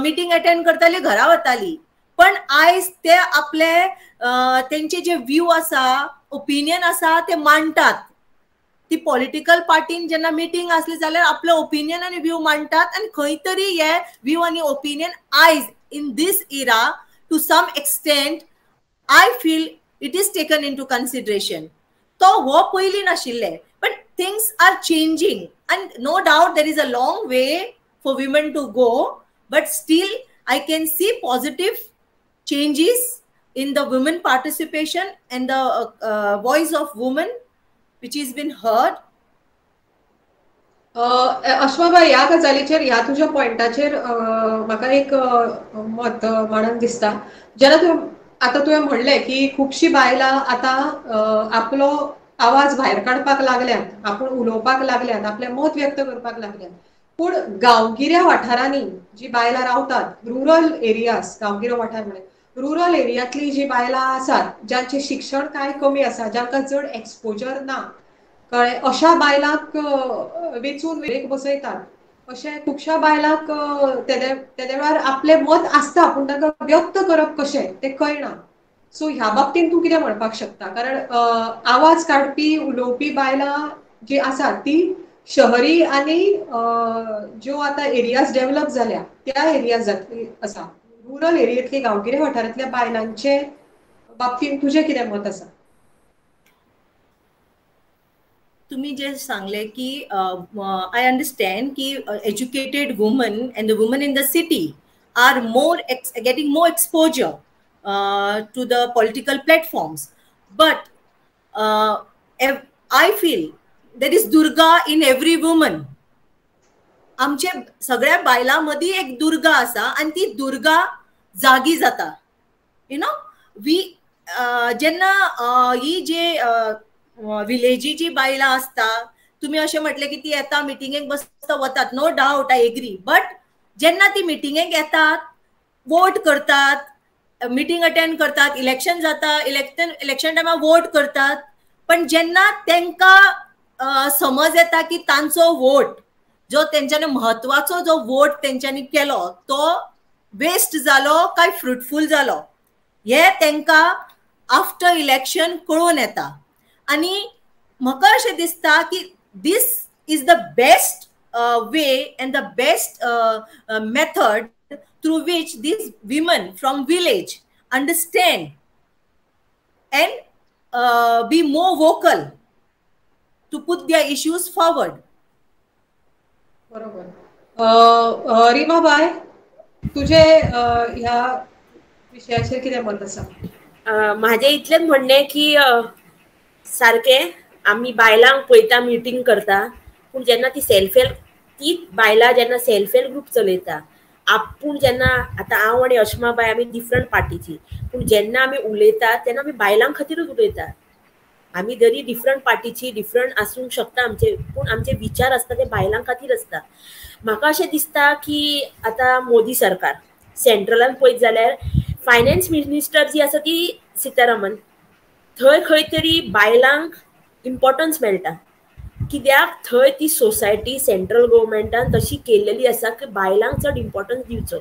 meeting attend करताली, घरा वताली. पण आयज ते आपले तेंचे जे व्यू आसा, ओपिनियन आसा ते मांडटात. ती पॉलिटिकल पार्टीन जेन्ना मिटींग आसली जाल्यार आपले ओपिनियन आनी व्यू मांडटात आनी खंय तरी हे व्यू आनी ओपिनियन आयज in this era to some extent I feel it is taken into consideration. तो हो पयलीं नाशिल्ले, but things are changing and no doubt there is a long way for women to go, but still I can see positive changes in the women participation and the voice of women which has been heard. अश्माबाई, ह्या गजालीचेर, ह्या तुज्या पॉयंटाचेर म्हाका एक मत मांडन दिसता. जेन्ना तुवें आतां तुवें म्हणलें की खुबशीं बायलां आतां आपलो आवाज भायर काडपाक लागल्यात, आपूण उलोवपाक लागल्यात, आपलें मत व्यक्त करपाक लागल्यात, पूण गांवगिऱ्या वाठारांनी जी बायलां रावतात, रुरल एरियाज, गांवगिरो वाठार म्हळ्यार रुरल एरियांतली जी बायलां आसात, जांचें शिक्षण कांय कमी आसा, जांकां चड एक्सपोजर ना, कळ्ळें, अशा बायलांक वेंचून एक बसयतात. अशें खुबश्या बायलांक तेदे वेळार आपलें मत आसता पूण तांकां व्यक्त करप कशें तें कळना. सो ह्या बाबतीन तूं कितें म्हणपाक शकता? कारण आवाज काडपी उलोवपी बायलां जी आसा ती शहरी आनी ज्यो आतां एरियाज डेव्हलप जाल्या त्या एरियाज आसा. रुरल एरियेंतली गांवगिऱ्या वाठारांतल्या बायलांचे बाबतीन तुजें कितें मत आसा? तुम्ही जे सांगले की I understand की educated woman and the woman in the city are more getting more exposure to the political platforms, but I feel there is Durga in every woman. आमचे सगळ्या बायलां मदीं एक दुर्गा आसा आनी ती दुर्गा जागी जाता. You know we जेन्ना ही जे विलेजी जी बायलां आसता, तुमी अशें म्हटलें की ती येता मिटिंगेक बसता वतात, no doubt I agree, but जेन्ना ती मिटिंगेक येतात, वोट करतात, मिटींग अटेंड करतात, इलेक्शन जाता, इलेक्शन टायमार वोट करतात, पण जेन्ना तांकां समज येता की तांचो वोट जो तेंच्यांनी म्हत्वाचो जो वोट तेंच्यांनी केलो तो वेस्ट जालो काय फ्रुटफूल जालो हे तांकां आफ्टर इलेक्शन कळून येता. आनी म्हाका अशें दिसता की this is the best way and the best method through which these women from village understand and be more vocal to put their issues forward. बरोबर. रीमा बाय, तुझे ह्या विशयाचेर कितें मत आसा? म्हाजें इतलेंच म्हणणें की सारकें आमी बायलांक पळयता, मिटींग करता, पूण जेन्ना ती सेल्फ हेल्प, ती बायलां जेन्ना सेल्फ हेल्प ग्रूप चलयता, आपूण जेन्ना आतां हांव आनी अश्मा बाय आमी डिफरंट पार्टीची, पूण जेन्ना आमी उलयतात तेन्ना आमी बायलां खातीरूच उलयतात. आमी जरी डिफरंट पार्टीची डिफरंट आसूंक शकता आमचे, पूण आमचे विचार आसता ते बायलां खातीर आसता. म्हाका अशें दिसता की आतां मोदी सरकार सेंट्रलान पळयत जाल्यार फायनान्स मिनिस्टर जी आसा ती सीतारामन, थंय खंय तरी बायलांक इम्पॉर्टन्स मेळटा. कित्याक थंय ती सोसायटी सेंट्रल गव्हर्मेंटान तशी केल्लेली आसा की बायलांक चड इम्पॉर्टन्स दिवचो.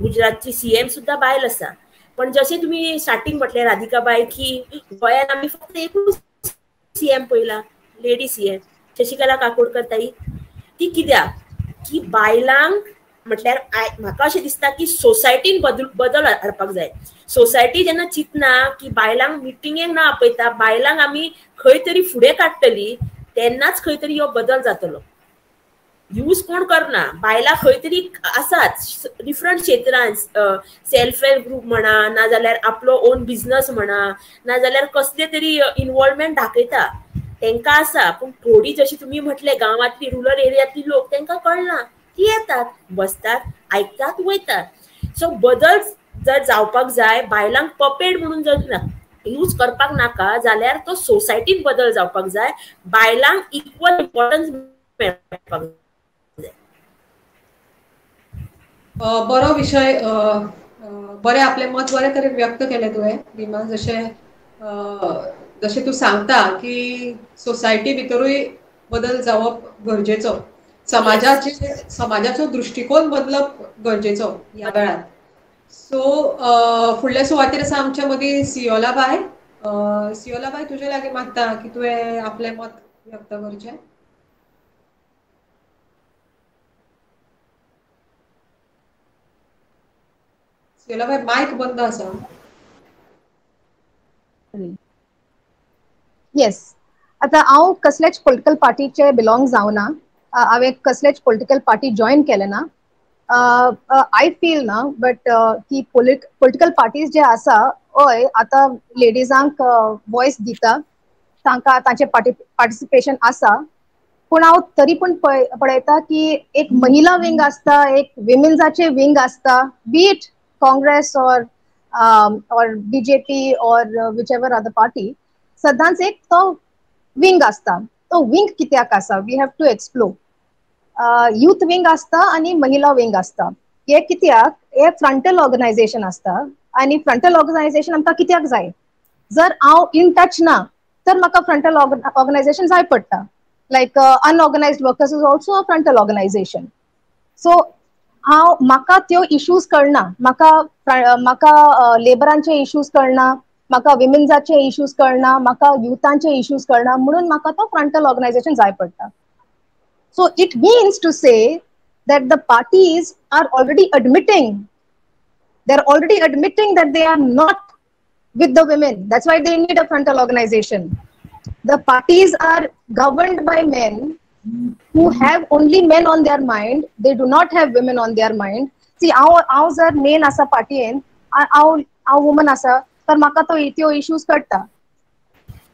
गुजरातची सीएम सुद्दां बायल आसा. पण जशें तुमी स्टार्टींग म्हटलें राधिका बाय की गोंयांत आमी फक्त एकूच सीएम पळयला, लेडी सीएम शशिकला काकोडकर ताई. ती कित्याक की बायलांक म्हटल्यार म्हाका अशें दिसता की सोसायटीन बदल हाडपाक जाय. सोसायटी जेन्ना चिंतना की बायलांक मिटिंगेक ना आपयता, बायलांक आमी खंय तरी फुडें काडटली, तेन्नाच खंय तरी हो बदल जातलो. यूज कोण करना, बायलां खंय तरी आसात डिफरंट क्षेत्रांत, सेल्फ हेल्प ग्रूप म्हणा, नाजाल्यार आपलो ओन बिजनस म्हणा, नाजाल्यार कसले तरी इनवॉल्वमेंट दाखयता, तांकां आसा. पूण थोडी जशी तुमी म्हटलें गांवांतली रुरल एरियांतली लोक तांकां कळना, ती येतात, बसतात, आयकतात, वयतात. सो बदल जर जावपाक जाय, बायलांक पपेड म्हणून जर यूज करपाक नाका जाल्यार तो सोसायटीन बदल जावपाक जाय, बायलांक इक्वल इम्पॉर्टन्स मेळपाक जाय. बरो विशय, बरें आपलें मत बरें तरेन व्यक्त केलें तुवें रिमा. जशें जशें तूं सांगता की सोसायटी भितरूय बदल जावप गरजेचो, समाजाचे समाजाचो दृश्टिकोन बदलप गरजेचो ह्या वेळार. सो फुडल्या सुवातेर आसा आमच्या मदीं सियोला बाय. सियोला बाय, तुजे लागीं मागता की तुवें आपलें मत व्यक्त करचें. सियोला बाय, मायक बंद आसा. येस, आतां हांव कसलेच पॉलिटिकल पार्टीचे बिलोंग जावना, हांवें कसलेच पॉलिटिकल पार्टी जॉयन केलें ना. I feel ना बट की पॉलिटिकल पार्टीज जे आसा, हय आतां लेडीजांक वॉयस दिता, तांकां तांचें पार्टिसिपेशन आसा, पूण हांव तरी पूण पळयता की एक महिला विंग आसता, एक विमेन्साचे विंग आसता, be it Congress or BJP or whichever other party, सदांच एक तो विंग आसता. तो विंग कित्याक आसा, we have to explore. Youth wing आसता आनी महिला विंग आसता. हे कित्याक, हे फ्रंटल ऑर्गनायझेशन आसता आनी फ्रंटल ऑर्गनायझेशन आमकां कित्याक जाय? जर हांव इन टच ना तर म्हाका फ्रंटल ऑर्गनायझेशन जाय पडटा. Like unorganised workers is also a frontal organisation. So हांव म्हाका त्यो इश्यूज कळना, म्हाका म्हाका लेबरांचे इश्यूज कळना, म्हाका विमेन्साचे इश्यूज कळना, म्हाका युथांचे इश्यूज कळना, म्हणून म्हाका तो फ्रंटल ऑर्गनायझेशन जाय पडटा. So it means to say that the parties are already admitting, they're already admitting that they are not with the women. That's why they need a frontal organization. The parties are governed by men who have only men on their mind. They do not have women on their mind. See, हांव जर main आसा पार्टीन, हांव woman आसा, तर म्हाका तो त्यो issues कळटा.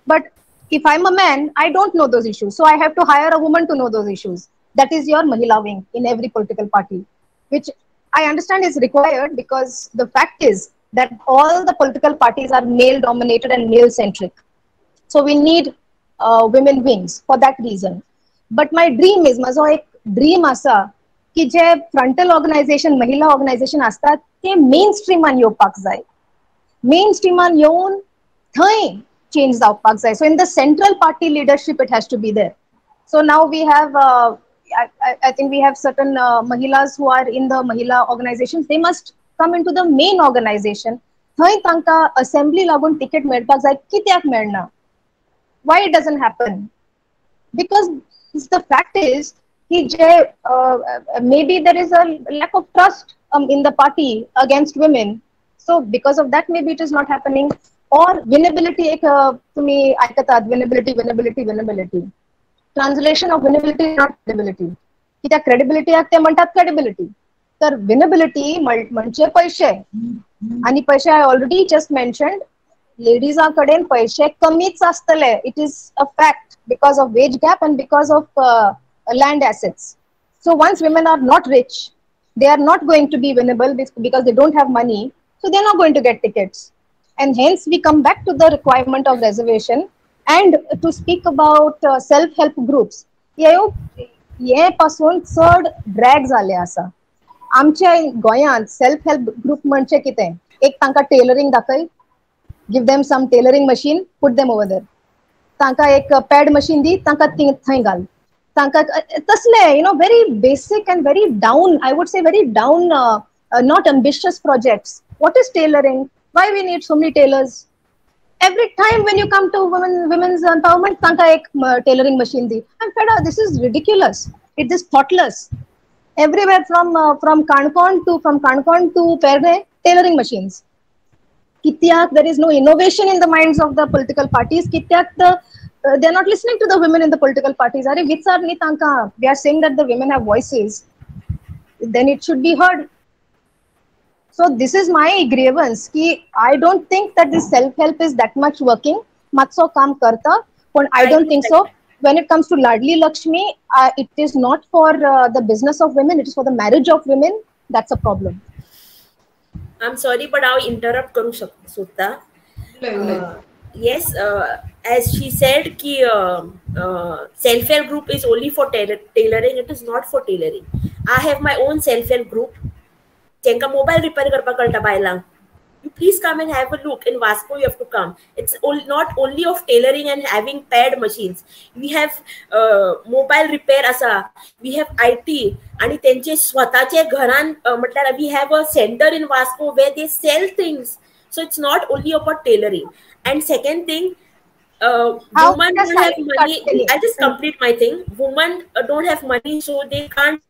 But if I'm a man, I don't know those issues. So I have to hire a woman to know those issues. That is your Mahila wing in every political party, which I understand is required because the fact is that all the political parties are male dominated and male centric. So we need women wings for that reason. But my dream is, majo ek dream asa ki je frontal organization, Mahila organization astat, te mainstream an येवपाक जाय. Mainstream an येवन थंय change जावपाक जाय. So in the central party leadership, it has to be there. So now we have, I think we have certain Mahilas who are in the Mahila organizations. They must come into the main organization. थंय तांकां assembly लागून ticket मेळपाक जाय. कित्याक मेळना? Why it doesn't happen? Because the fact is ki je maybe there is a lack of trust in the party against women. So because of that, maybe it is not happening. Or winnability, ek तुम्ही ऐकतात winnability, winnability, winnability. Translation of winnability is not credibility. कित्याक credibility ते म्हणतात credibility. तर winnability म्हणजे पैसे, आणि पैसे I already just mentioned, लेडीजा कडेन पैसे कमीच आसतले. It is a fact because of wage gap and because of land assets. So once women are not rich, they are not going to be winnable because they don't have money. So they are not going to get tickets. And hence we come back to the requirement of reservation and to speak about self-help groups. हे पासून चड drag जाले आसा आमच्या गोंयांत. Self help group म्हणजे कितें? एक तांकां टेलरिंग दाखय, give them some tailoring machine, put them over there. तांकां एक पॅड मशीन दी, तांकां थंय घाल. तांकां तसले, you know, very basic and very down, I would say very down, not ambitious projects. What is tailoring? Why we need so many tailors? Every time when you come to women's empowerment, tanka ek tailoring machine di. I'm fed up. This is ridiculous. It is thoughtless. Everywhere from Canacona to Perne, tailoring machines. Kityak there is no innovation in the minds of the political parties. Kityak they are not listening to the women in the political parties. Are vichar ni tanka. We are saying that the women have voices. Then it should be heard. So this is my grievance ki I don't think that this self-help is that much working. Matso kaam karta, but I don't think so. When it comes to Ladli Lakshmi, it is not for the business of women, it is for the marriage of women. That's a problem. I'm sorry, but I'll interrupt karu sodta. Yes, as she said ki self-help group is only for tailoring. It is not for tailoring. I have my own self-help group. जेंका mobile repair करपाक कळटा बायलांक, you please come and have a look. In Vasco you have to come. It's not only of tailoring and having pad machines. We have mobile repair आसा, we have IT, आनी तेंचे स्वताचे घरान म्हटल्यार we have a centre in Vasco where they sell things. So it's not only about tailoring. And second thing, women don't have money. I just complete my thing. Women don't have money, so they can't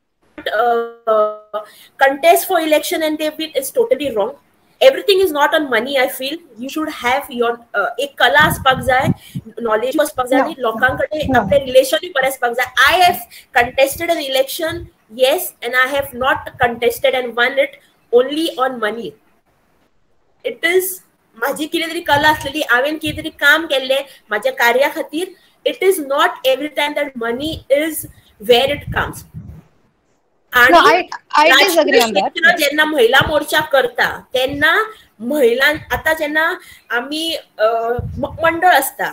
contest for election, and they feel it's totally wrong. Everything is not on money. I feel you should have your एक कला आसपाक जाय, knowledge आसपाक जाय, आनी लोकां कडेन आपले रिलेशन बरें आसपाक जाय. I have contested an election, yes, and I have not contested and won it only on money. It is माझी कितें तरी कला आसलेली, हांवें कितें तरी काम केल्लें म्हाज्या कार्या खातीर. It is not every time that money is where it comes. आणि जेन्ना महिला मोर्चा करता तेन्ना महिला आता जेन्ना आमी मंडळ आसता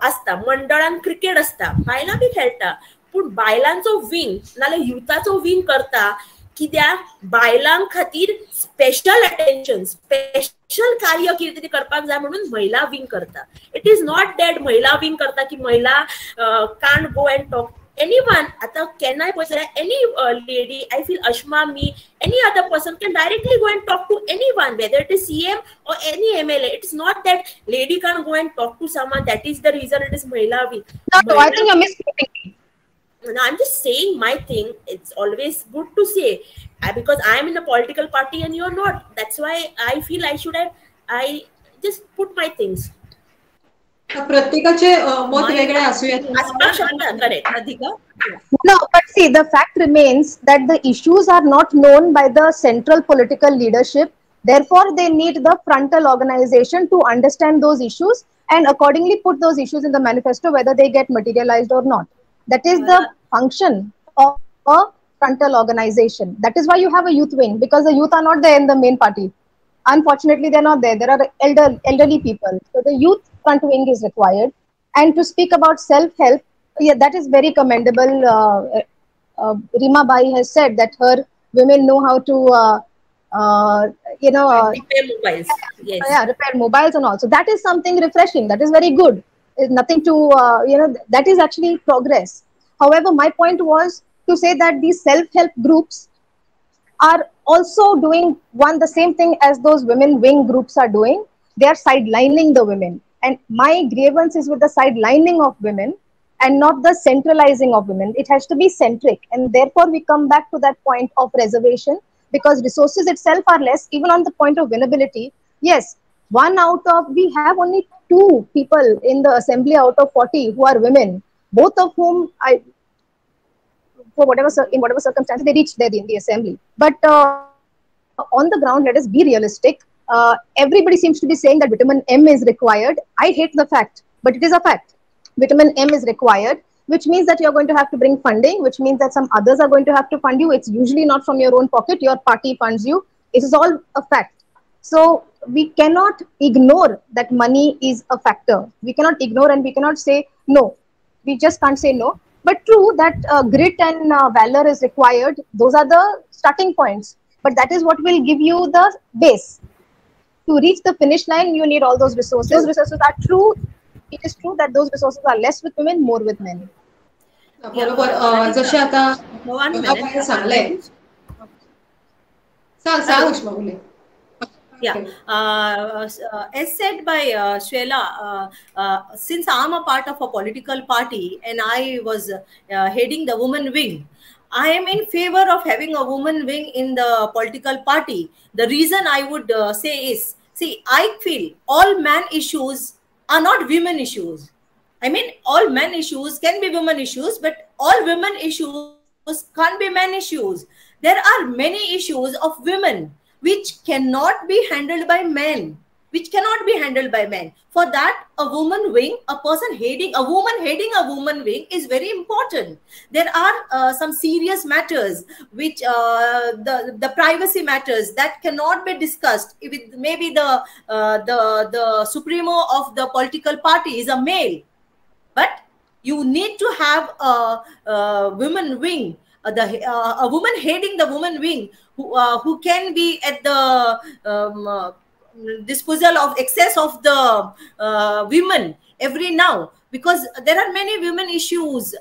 आसता मंडळान क्रिकेट आसता, बायलां बी खेळटा, पूण बायलांचो विंग नाल्यार युथाचो विंग करता कित्याक बायलां खातीर स्पेशल अटेन्शन, स्पेशल कार्य कितें तरी करपाक जाय म्हणून महिला विंग करता. It is not that महिला विंग करता की महिला can't go and talk. Anyone, आता केन्नाय पळय जाल्यार any lady, I feel Ashma, me, any other person can directly go and talk to anyone, whether it is CM or any MLA. It's not that lady can't go and talk to someone. That is the reason it is Mahila wing. No, I think you're misquoting me. No, I'm just saying my thing. It's always good to say because I'm in a political party and you're not. That's why I feel I should have, I just put my things. प्रत्येकाचे मत वेगळे असूया. No, but see, the fact remains that the issues are not known by the central political leadership. Therefore, they need the frontal organization to understand those issues and accordingly put those issues in the manifesto, whether they get materialized or not. That is the function of a frontal organization. That is why you have a youth wing, because the youth are not there in the main party. Unfortunately, they're not there. There are elderly people. So the youth front wing is required. And to speak about self-help, yeah, that is very commendable. Rima Bai has said that her women know how to, repair mobiles. Yes. Yeah, repair mobiles and all. So that is something refreshing. That is very good. It's nothing to, that is actually progress. However, my point was to say that these self-help groups are also doing the same thing as those women wing groups are doing. They are sidelining the women. And my grievance is with the sidelining of women and not the centralizing of women. It has to be centric. And therefore, we come back to that point of reservation, because resources itself are less, even on the point of winnability. Yes, we have only 2 people in the assembly out of 40 who are women, both of whom in whatever circumstances they reached there in the assembly. But on the ground, let us be realistic. Everybody seems to be saying that vitamin M is required. I hate the fact, but it is a fact. Vitamin M is required, which means that you're going to have to bring funding, which means that some others are going to have to fund you. It's usually not from your own pocket. Your party funds you. It is all a fact. So we cannot ignore that money is a factor. We cannot ignore, and we cannot say no. We just can't say no. But true that grit and valor is required. Those are the starting points. But that is what will give you the base. To reach the finish line, you need all those resources. Those resources are true. It is true that those resources are less with women, more with men. बरोबर, जशें आतां सांगलें. सांग सांग उष्मा उलय. Yeah, as said by Shwela, since I'm a part of a political party and I was heading the woman wing, I am in favor of having a woman wing in the political party. The reason I would say is, see, I feel all man issues are not women issues. I mean, all men issues can be women issues, but all women issues can't be men issues. There are many issues of women which cannot be handled by men, For that, a woman wing, a person heading, a woman heading a woman wing is very important. There are some serious matters, which the privacy matters that cannot be discussed with maybe the supremo of the political party is a male, but you need to have a woman wing. A woman heading the woman wing who can be at the disposal of excess of the women every now, because there are many women issues,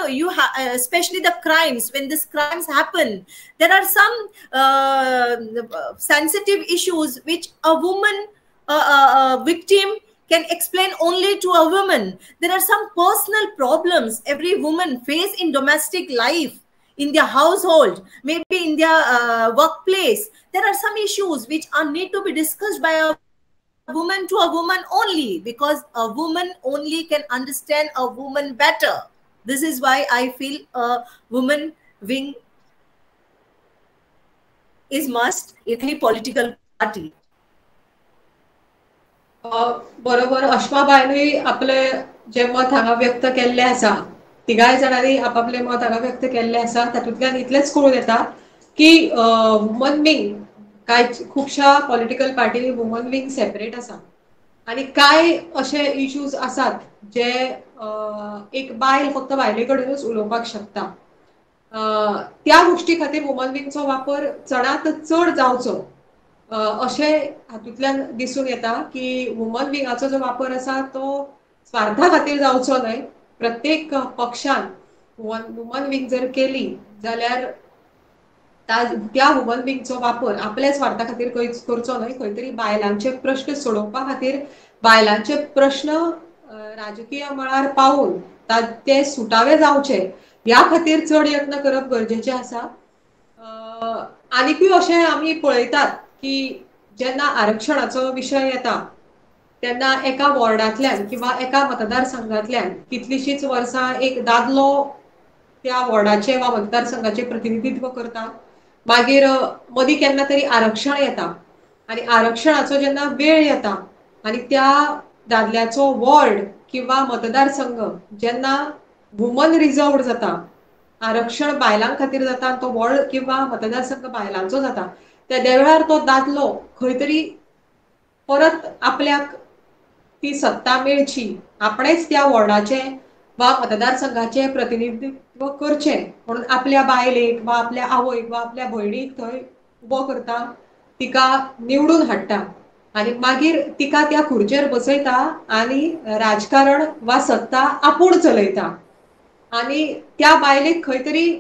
you have, especially the crimes. When these crimes happen, there are some sensitive issues which a woman victim can explain only to a woman. There are some personal problems every woman face in domestic life, in their household, maybe in their workplace. There are some issues which are need to be discussed by a woman to a woman only, because a woman only can understand a woman better. This is why I feel a woman wing is must in any political party. बरोबर, अश्माबायनूय आपले जे मत हांगा व्यक्त केल्ले आसा, तिगाय जाणांनी आपापले मत हांगा व्यक्त केल्ले आसा. तातूंतल्यान इतलेंच कळून येता की वुमन विंग काय खुबश्या पॉलिटिकल पार्टीनी वुमन विंग सेपरेट आसा आनी कांय अशे इश्यूज आसात जे एक बायल फक्त बायले कडेनूच उलोवपाक शकता. त्या गोष्टी खातीर वुमन विंगचो वापर चडांत चड जावचो अशें हातूंतल्यान दिसून येता की वुमन विंगाचो जो वापर आसा तो स्वार्था खातीर जावचो न्हय. प्रत्येक पक्षान वुमन विंग जर केली जाल्यार त्या वुमन विंगचो वापर आपल्या स्वार्था खातीर करचो न्हय, खंय तरी बायलांचे प्रश्न सोडोवपा खातीर, बायलांचे प्रश्न राजकीय मळार पावून ते सुटावे जावचे ह्या खातीर चड यत्न करप गरजेचे आसा. आनीकूय अशें आमी पळयतात की जेन्ना आरक्षणाचो विशय येता तेन्ना एका वॉर्डांतल्यान किंवा एका मतदारसंघातल्यान कितलीशींच वर्सां एक दादलो त्या वॉर्डाचे वा मतदारसंघाचे प्रतिनिधित्व करता, मागीर मदीं केन्ना तरी आरक्षण येता आनी आरक्षणाचो जेन्ना वेळ येता आनी त्या दादल्याचो वॉर्ड किंवा मतदारसंघ जेन्ना वुमन रिजर्वड जाता, आरक्षण बायलां खातीर जाता, तो वॉर्ड किंवा मतदारसंघ बायलांचो जाता, त्या वेळार तो दादलो खंय तरी परत आपल्याक ती सत्ता मेळची, आपणेच त्या वॉर्डाचे वा मतदारसंघाचे प्रतिनिधित्व करचें म्हणून आपल्या बायलेक वा आपल्या आवयक वा आपल्या भयणीक थंय उबो करता, तिका निवडून हाडटा आनी मागीर तिका त्या खुर्चेर बसयता आनी राजकारण वा सत्ता आपूण चलयता आनी त्या बायलेक खंय तरी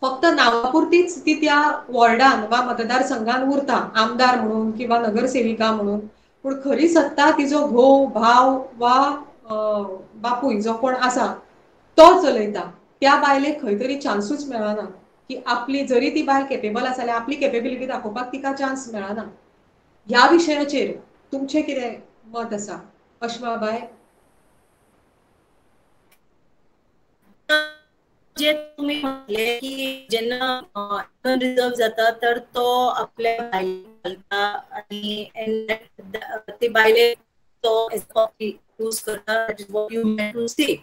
फक्त नांवापुरतीच ती त्या वॉर्डान वा मतदारसंघान उरता, आमदार म्हणून किंवा नगरसेविका म्हणून, पूण खरी सत्ता तिजो घोव, भाव वा बापूय जो कोण आसा तो चलयता. त्या बायलेक खंय तरी चान्सूच मेळना की आपली जरी ती बायल केपेबल आसा जाल्यार आपली केपेबिलिटी दाखोवपाक तिका चान्स मेळना. ह्या विशयाचेर तुमचें कितें मत आसा अश्माबाय? जे तुम्ही म्हटले की जेन्ना रिजर्व जाता तर तो आपल्या बायलेक घालता आनी ते बायलेक तो यूज करता, that is what you meant to say.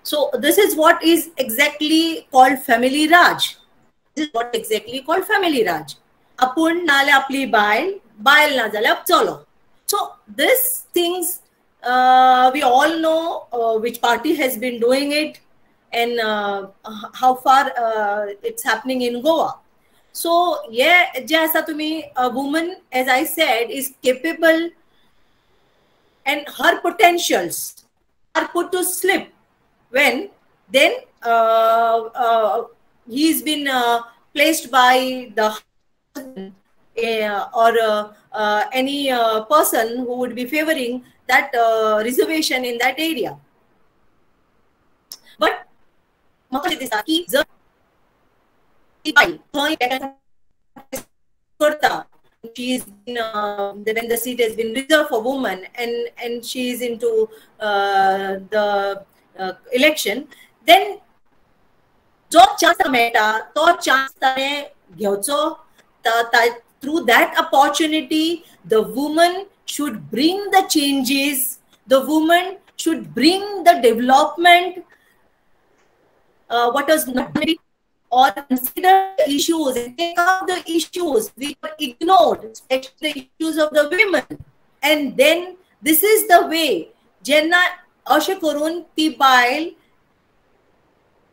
So this is what is exactly called family raj. This is what exactly called family raj. आपूण नाल्यार आपली बायल, बायल ना जाल्यार चलो. So this things we all know which party has been doing it and how far it's happening in Goa. So ये जे आसा तुम्ही, a woman, as I said, is capable and her potentials are put to slip when then he's been placed by the husband or any person who would be favoring that reservation in that area. But म्हाका दिसता की जर ती बायल थंय करता, she is in, when the seat has been reserved for women and she is into the election, then जो chance मेळटा तो चान्स ताणें घेवचो. Through that opportunity the woman should bring the changes, the woman should bring the development, what is not or consider the issues and take up the issues which are ignored, especially the issues of the women. And then this is the way जेन्ना अशें करून ती बायल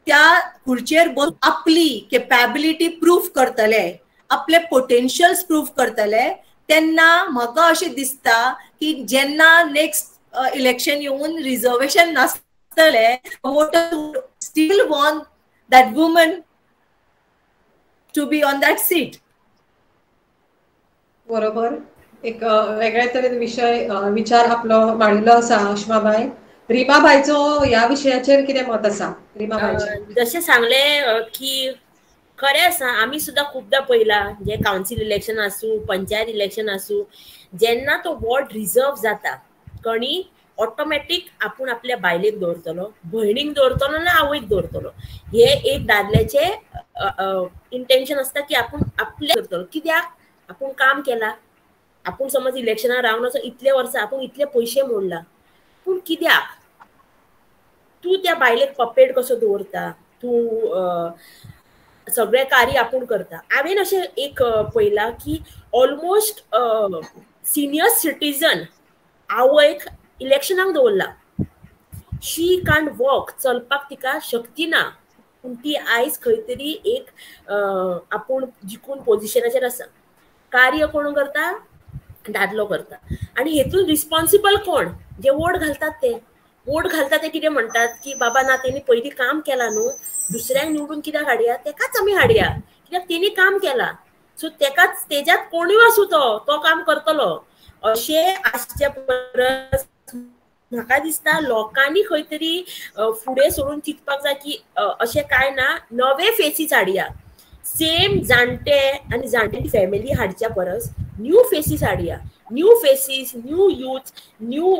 त्या खुर्चेर बसून आपली capability proof करतले, आपले पोटेन्शियल्स प्रूफ करतले, तेन्ना म्हाका अशें दिसता की जेन्ना नेक्स्ट इलेक्शन येवन reservation नासतले, voter still want that woman to be on that seat. बरोबर, एक वेगळे तरेन विशय विचार आपलो मांडिल्लो आसा अश्माबाय. रिमाबायचो ह्या विशयाचेर कितें मत आसा? रिमाबायचें जशें सांगलें की खरें आसा, आमी सुद्दां खुबदां पळयलां, जे कावन्सील इलेक्शन आसूं, पंचायत इलेक्शन आसूं, जेन्ना तो वॉर्ड रिजर्व जाता कणी ऑटोमॅटीक आपूण आपल्या बायलेक दवरतलो, भयणीक दवरतलो ना आवयक दवरतलो. हे एक दादल्याचें इंटेन्शन आसता की आपूण आपल्या दवरतलो. कित्याक आपूण काम केलां, आपूण समज इलेक्शनाक रावन वचून इतले वर्सां आपूण इतले पयशे मोडला, पूण कित्याक तूं त्या बायलेक पपेट कसो दवरता, तूं सगळें कार्य आपूण करता. हांवें अशें एक पळयलां की ऑलमोस्ट सिनियर सिटीजन आवयक इलेक्शनाक दवरला, शी कांट वॉक, चलपाक तिका शक्ती ना, पूण ती आयज खंय तरी एक आपूण जिखून पोजिशनाचेर आसा. कार्य कोण करता? दादलो करता. आनी हेतून रिस्पॉन्सिबल कोण? जे वोट घालतात ते. वोट घालता ते कितें म्हणटात की बाबा ना तेणी पयलीं काम केलां न्हू, दुसऱ्यांक निवडून कित्याक हाडया, तेकाच आमी हाडया कित्याक तेणी काम केलां. सो तेकाच तेज्यात कोणूय आसूं तो तो काम करतलो. अशें आसचे परस म्हाका दिसता लोकांनी खंय तरी फुडें सरून चिंतपाक जाय की अशें कांय ना, नवे फेसीस हाडया. सेम जाणटे आनी जाणटे फॅमिली हाडच्या परस न्यू फेसीस हाडया. New faces, new youth, new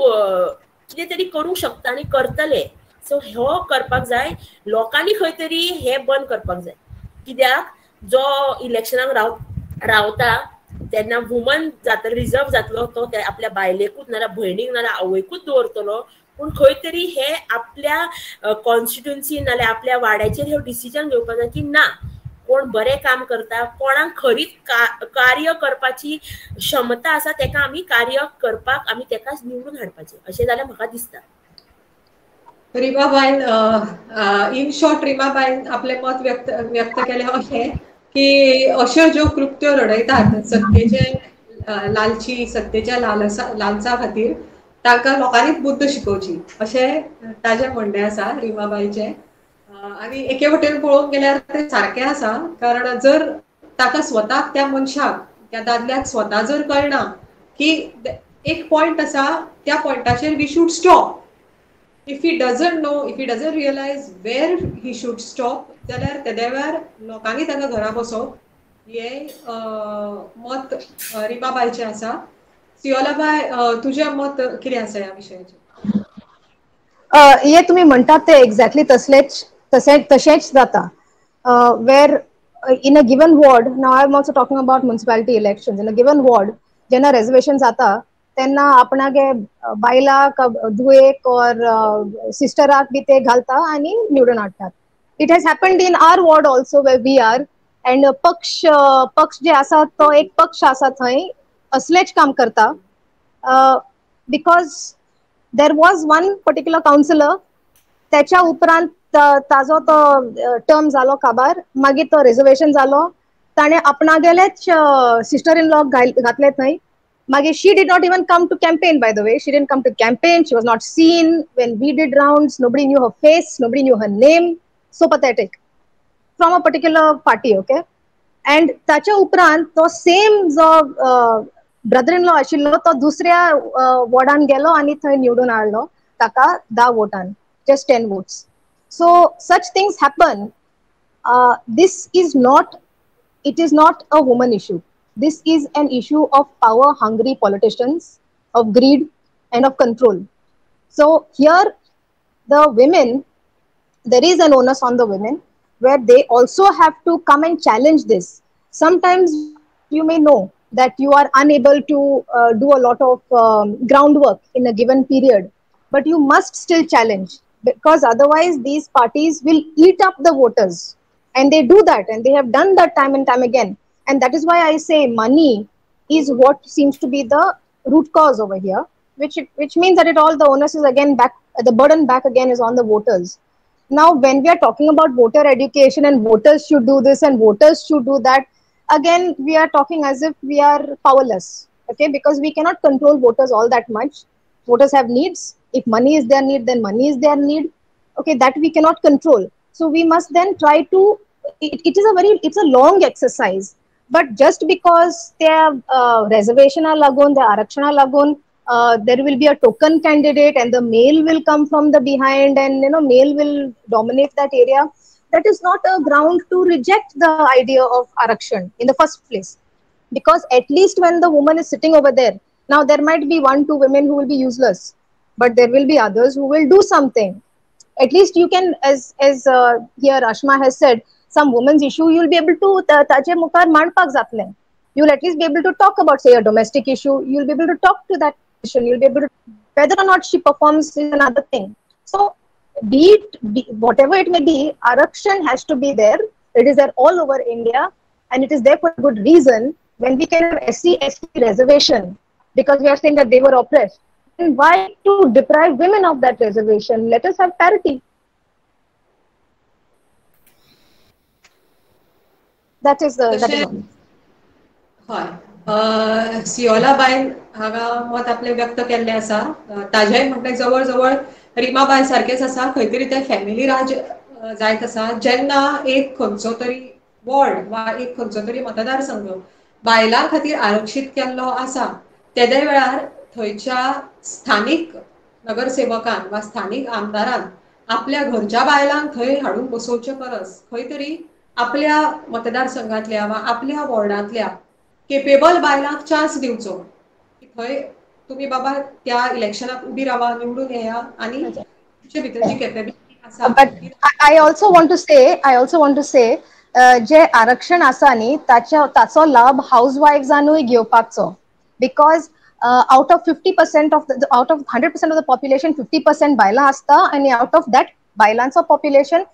कितें तरी करूंक शकता आनी करतले. सो हो करपाक जाय. लोकांनी खंय तरी हें बंद करपाक जाय. कित्याक जो इलेक्शनाक रावता तेन्ना वुमन जातलो, रिजर्व जातलो, तो आपल्या बायलेकूच नाजाल्यार भयणीक नाजाल्यार आवयकूच दवरतलो. पूण खंय तरी हे आपल्या कॉन्स्टिट्युन्सी नाजाल्यार आपल्या वाड्याचेर हे डिसिजन घेवपाक जाय की ना कोण बरें काम करता, कोणाक खरीच कार्य करपाची क्षमता आसा तेका आमी कार्य करपाक आमी तेका निवडून हाडपाचें, अशें जाल्यार म्हाका दिसता. रिमाबायन इन शॉर्ट रिमाबायन आपलें मत व्यक्त व्यक्त केलें अशें की अश्यो ज्यो कृत्यो रडयतात सत्तेचे लालची, सत्तेच्या लालसा खातीर तांकां लोकांनीच बुद्द शिकोवची अशें ताजें म्हणणें आसा रिमाबायचें. आनी एके वटेन पळोवंक गेल्यार तें सारकें आसा, कारण जर ताका स्वताक त्या मनशाक त्या दादल्याक स्वता जर कळना की एक पॉयंट आसा त्या पॉयंटाचेर we should stop. If he doesn't know, if he doesn't realise where he should stop, जाल्यार तेद्या वेळार लोकांनी ताका घरा बसोवप हें मत रिमाबायचें आसा. सियोलाबाय, तुजें मत कितें आसा ह्या विशयाचेर? हे तुमी म्हणटात ते एक्झॅक्टली तसलेच तशेंच जाता. Where in a given ward, now I am also talking about municipality elections, in a given ward जेन्ना रेजर्वेशन जाता तेन्ना आपणागे बायलाक, धुवेक ऑर सिस्टराक बी ते घालता आनी निवडून हाडटात. It has happened in our ward also where we are. And पक्ष पक्ष जे आसा तो एक पक्ष आसा थंय असलेच काम करता. Because there was one particular councillor, त्याच्या उपरांत ताजो तो टर्म जालो काबार, मागीर तो रिजर्वेशन जालो, ताणें आपणागेलेच सिस्टर इन लॉ घातले थंय. मागीर she did not even come to campaign, by the way, she didn't come to campaign, she was not seen when we did rounds, nobody knew her face, nobody knew her name. So pathetic from a particular party. Okay, and ताच्या उपरांत तो same जो brother in law आशिल्लो तो दुसऱ्या वॉर्डान गेलो आनी थंय निवडून हाडलो ताका 10 वोटान, just 10 votes. So such things happen. This is not, it is not a woman issue. This is an issue of power hungry politicians, of greed and of control. So here the women, there is an onus on the women where they also have to come and challenge this. Sometimes you may know that you are unable to do a lot of groundwork in a given period, but you must still challenge, because otherwise these parties will eat up the voters, and they do that, and they have done that time and time again. And that is why I say money is what seems to be the root cause over here, which means that it all, the onus is again back, the burden back again is on the voters. Now, when we are talking about voter education and voters should do this and voters should do that, again, we are talking as if we are powerless, okay? Because we cannot control voters all that much. Voters have needs. If money is their need, then money is their need. Okay, that we cannot control. So we must then try to, it is a very, it's a long exercise. But just because their reservation are lagun, their arakshana lagun, there will be a token candidate and the male will come from the behind and, you know, male will dominate that area. That is not a ground to reject the idea of Arakshan in the first place. Because at least when the woman is sitting over there, now there might be 1-2 women who will be useless, but there will be others who will do something. At least you can, as here Rashma has said, some women's issue, you'll be able to, taje mukar mandpak zatle. You'll at least be able to talk about, say, a domestic issue. You'll be able to talk to that person. You'll be able to, whether or not she performs is another thing. So, be it, whatever it may be, Arakshan has to be there. It is there all over India, and it is there for a good reason. When we can have SC, ST reservation, because we are saying that they were oppressed, then why to deprive women of that reservation? Let us have parity. That is the, that is all. हय, सियोलाबायन हांगा मत आपलें व्यक्त केल्लें आसा. ताजेंय म्हणलें जवळ जवळ रिमाबाय सारकेंच आसा, खंय तरी ते फॅमिली राज जायत आसा. जेन्ना एक खंयचो तरी वॉर्ड वा एक खंयचो तरी मतदारसंघ बायलां खातीर आरक्षीत केल्लो आसा तेदे वेळार थंयच्या स्थानीक नगरसेवकान वा स्थानीक आमदारान आपल्या घरच्या बायलांक थंय हाडून बसोवचे परस खंय तरी आपल्या मतदारसंघातल्या वा आपल्या वॉर्डांतल्या केपेबल बायलांक चान्स दिवचो की थंय तुमी बाबा त्या इलेक्शनाक उबी रावा, निवडून येया आनी तुमचे भितर जी केपेबिलिटी आसा. But I also want to say जे आरक्षण आसा न्ही ताचो लाभ हाऊस वायफ्सानूय घेवपाचो, because out of 50% of out of 100% of the population 50% बायलां आसता आनी आउट ऑफ that बायलांचो population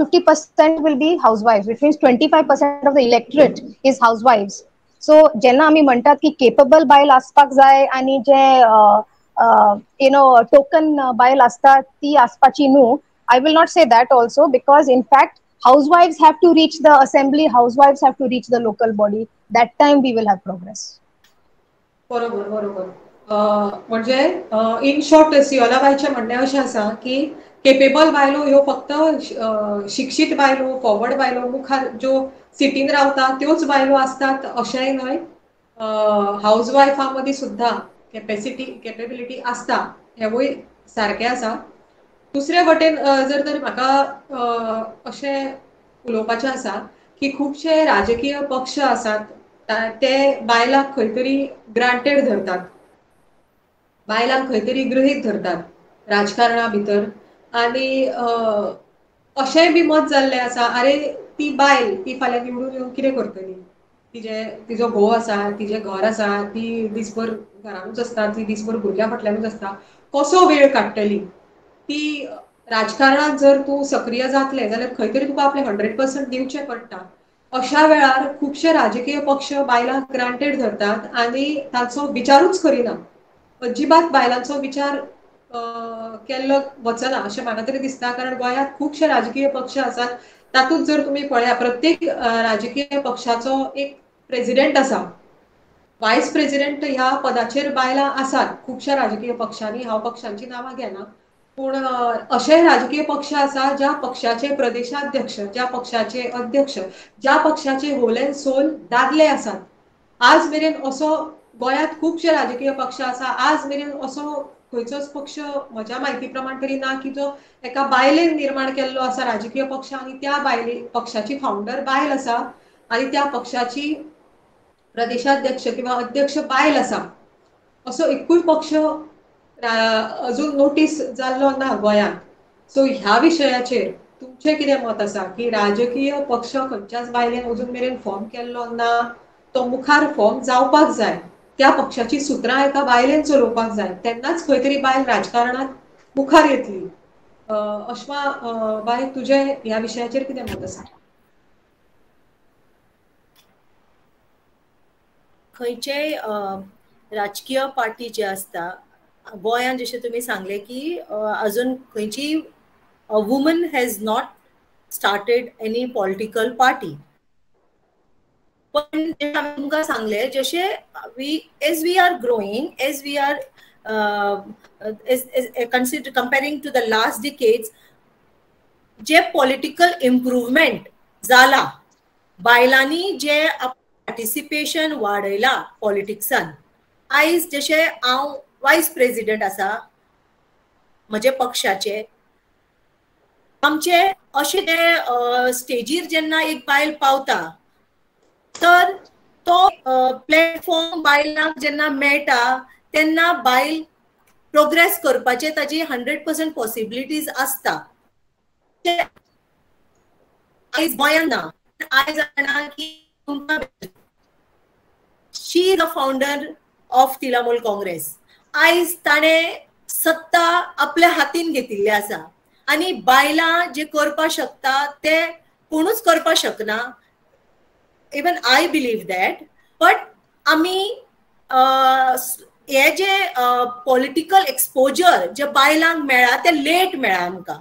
50% will be housewives, which means 25% of the electorate is housewives. So जेन्ना आमी म्हणटात की केपेबल बायल आसपाक जाय आनी जे you know token बायल आसता ती आसपाची न्हू, I will not say that also, because in fact housewives have to reach the assembly, housewives have to reach the local body. That time we will have progress. बरोबर बरोबर. म्हणजे in short सियोलाबायचें म्हणणें अशें आसा की केपेबल बायलो ह्यो फक्त शिक्षीत बायलो, फॉरवर्ड बायलो, मुखार ज्यो सिटीन रावता त्योच बायलो आसतात अशेंय न्हय, हावज वायफां मदीं सुद्दां केपेसिटी केपेबिलिटी आसता हेंवूय सारकें आसा. दुसरे वटेन जर तर म्हाका अशें उलोवपाचें आसा की खुबशे राजकीय पक्ष आसात ते बायलांक खंय तरी ग्रांटेड धरतात, बायलांक खंय तरी गृहीत धरतात राजकारणा भितर, आनी अशेंय बी मत जाल्लें आसा अरे ती बायल ती फाल्यां निवडून येवन कितें करतली, तिजो घोव आसा, तिजें घर आसा, ती दिसभर घरानूच आसता, ती दिसभर भुरग्यां फाटल्यानूच आसता, कसो वेळ काडटली ती. राजकारणांत जर तूं सक्रीय जातलें जाल्यार खंय तरी तुका आपलें 100% दिवचें पडटा. अशा वेळार खुबशे राजकीय पक्ष बायलांक ग्रांटेड धरतात आनी तांचो विचारूच करिना, अजिबात बायलांचो विचार केल्लो वचना अशें म्हाका तरी दिसता. कारण गोंयांत खुबशे राजकीय पक्ष आसात, तातूंत जर तुमी पळया प्रत्येक राजकीय पक्षाचो एक प्रेजिडेंट आसा, वायस प्रेजिडेंट ह्या पदाचेर बायलां आसात खुबश्या राजकीय पक्षांनी. हांव पक्षांची नांवां घेना, पूण अशे राजकीय पक्ष आसा ज्या पक्षाचे प्रदेशाध्यक्ष, ज्या पक्षाचे अध्यक्ष, ज्या पक्षाचे होल अँड सोल दादले आसात. आज मेरेन असो गोंयांत खुबशे राजकीय पक्ष आसा, आज मेरेन असो खंयचोच पक्ष म्हज्या म्हायती प्रमाण तरी ना की जो एका बायलेन निर्माण केल्लो आसा राजकीय पक्ष आनी त्या बायले पक्षाची फावंडर बायल आसा आनी त्या पक्षाची प्रदेशाध्यक्ष किंवा अध्यक्ष बायल आसा, असो एकूय पक्ष अजून नोटीस जाल्लो ना गोंयांत. सो ह्या विशयाचेर तुमचें कितें मत आसा की राजकीय पक्ष खंयच्याच बायलेन अजून मेरेन फॉर्म केल्लो ना, तो मुखार फॉर्म जावपाक जाय, त्या पक्षाची सुत्रां एका बायलेन चलोवपाक जाय, तेन्नाच खंय तरी बायल राजकारणांत मुखार येतली. अश्मा बाय, तुजें ह्या विशयाचेर कितें मत आसा? खंयचेय राजकीय पार्टी जे आसता गोंयांत, जशें तुमी सांगलें की अजून खंयची woman has not started any political party, पण आमी तुमकां सांगलें जशें we as we are growing, as we are consider comparing to the last decades, J political improvement जाला, बायलांनी जे पार्टिसिपेशन वाडयलां पॉलिटिक्सान. आयज जशें हांव वायस प्रेजिडेंट आसा म्हजे पक्षाचे, आमचे अशे ते स्टेजीर जेन्ना एक बायल पावता तर तो प्लॅटफॉर्म बायलांक जेन्ना मेळटा तेन्ना बायल प्रोग्रेस करपाचे ताजी 100% पॉसिबिलिटीज आसता. आयज गोंयांत ना, आयज जाणा की तुमकां she is the founder of Trinamool Congress. आयज ताणें सत्ता आपल्या हातीन घेतिल्ली आसा आनी बायलां जे करपाक शकता ते कोणूच करपाक शकना. Even I believe that. But आमी हे जे पॉलिटिकल एक्सपोजर जे बायलांक मेळ्ळा ते लेट मेळ्ळा आमकां.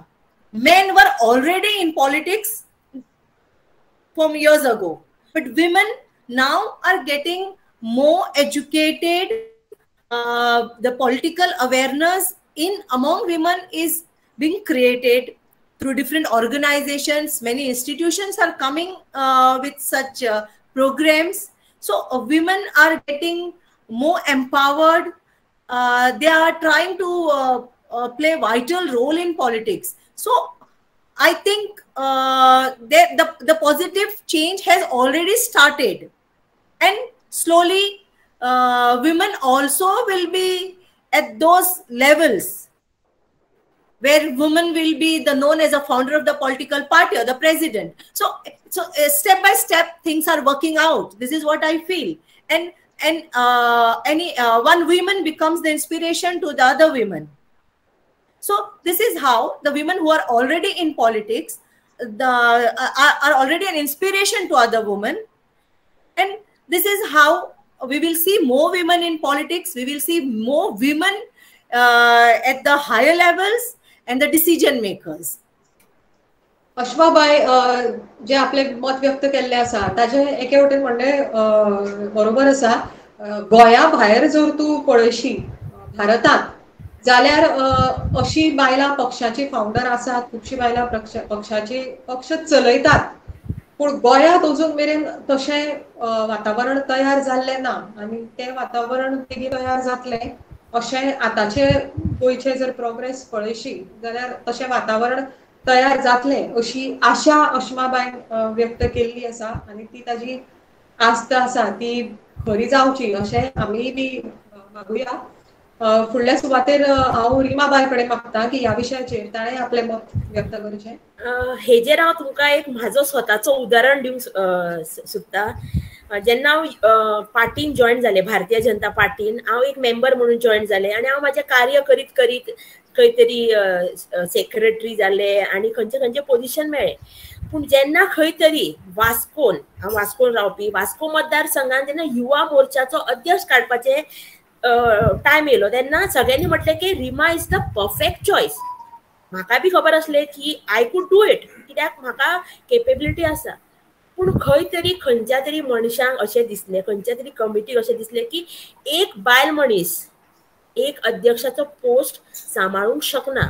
Men were already in politics from years ago, but women now are getting more educated. The political awareness in among women is being created through different organizations. Many institutions are coming with such programs. So women are getting more empowered. They are trying to play vital role in politics. So I think the positive change has already started, and slowly women also will be at those levels where women will be the known as a founder of the political party or the president. So step by step things are working out. This is what I feel. And any one woman becomes the inspiration to the other women. So this is how the women who are already in politics are already an inspiration to other women. And this is how we will see more women in politics. We will see more women at the higher levels and the decision makers. अश्वाबाय जे आपले मत व्यक्त केल्ले आसा ताजे एके वटेन म्हणणे बरोबर आसा. गोंया भायर जर तूं पळयशी भारतांत जाल्यार अशी बायलां पक्षाची फावंडर आसात, खुबशीं बायलां पक्षाची पक्ष चलयतात, पूण गोंयांत अजून मेरेन तशें वातावरण तयार जाल्लें ना आनी तें वातावरण बेगीन तयार जातलें अशें आतांचे गोंयचे जर प्रोग्रेस पळयशी जाल्यार तशें वातावरण तयार जातलें अशी आशा अश्माबायन व्यक्त केल्ली आसा आनी ती ताजी आस्त आसा ती खरी जावची अशें आमी बी मागुया. फुडल्या सुवातेर हांव रिमाबाय कडेन मागता की ह्या विशयाचेर ताणें आपलें मत व्यक्त करचें. हेजेर हांव तुमकां एक म्हाजो स्वताचो उदाहरण दिवंक सोदता. जेन्ना हांव पार्टीन जॉयन जालें, भारतीय जनता पार्टीन हांव एक मेंबर म्हणून जॉयन जालें आनी हांव म्हाजें कार्य करीत करीत खंय तरी सेक्रेटरी जालें आनी खंयचे खंयचे पोजिशन मेळ्ळें. पूण जेन्ना खंय तरी वास्कोन, हांव वास्कोन रावपी, वास्को मतदारसंघान जेन्ना युवा मोर्चाचो अध्यक्ष काडपाचें टायम येयलो तेन्ना सगळ्यांनी म्हटलें की Rima is the perfect choice. म्हाका बी खबर आसलें की I could do it, कित्याक म्हाका केपेबिलिटी आसा. पूण खंय तरी खंयच्या तरी मनशांक अशें दिसलें, खंयच्या तरी कमिटीक अशें दिसलें की एक बायल मनीस एक अध्यक्षाचो पोस्ट सांबाळूंक शकना,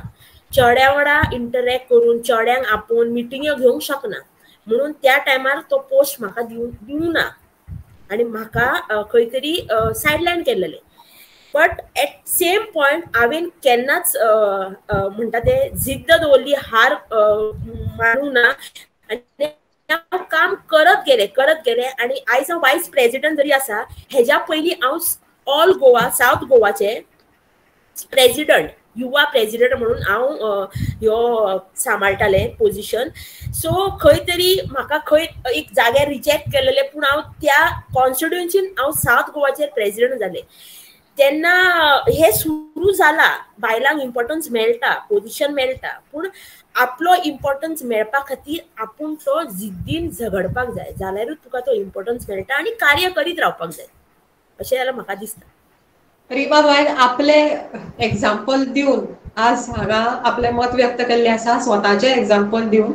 चेड्या वांगडा इंटरॅक्ट करून चेड्यांक आपोवन मिटिंग्यो घेवंक शकना, म्हणून त्या टायमार तो पोस्ट म्हाका दिवंक ना आनी म्हाका खंय तरी सायडलायन केल्लें. बट एट सेम पॉयंट हांवें केन्नाच म्हणटा ते जिद्द दवरली, हार मानूंक ना आनी हांव काम करत गेलें करत गेलें. आनी आयज हांव वायस प्रेजिडंट जरी आसा, हेज्या पयलीं हांव ऑल गोवा सावथ गोवाचे प्रेजिडंट, युवा प्रेजिडंट म्हणून हांव ह्यो सांबाळटालें पोजिशन. सो खंय तरी म्हाका खंय एक जाग्यार रिजेक्ट केलेलें, पूण हांव त्या कॉन्स्टिट्युएन्सीन हांव सावथ गोवाचेर प्रेजिडंट जालें. तेन्ना हें सुरू जाला, बायलांक इम्पॉर्टन्स मेळटा, पोजिशन मेळटा, पूण आपलो इम्पॉर्टन्स मेळपा खातीर आपूण तो जिद्दीन झगडपाक जाय, जाल्यारूच तुका तो इम्पॉर्टन्स मेळटा आनी कार्य करीत रावपाक जाय अशें जाल्यार म्हाका दिसता. रिमाबायन आपले एग्जाम्पल दिवन आज हांगा आपलें मत व्यक्त केल्लें आसा, स्वताचें एग्जाम्पल दिवन.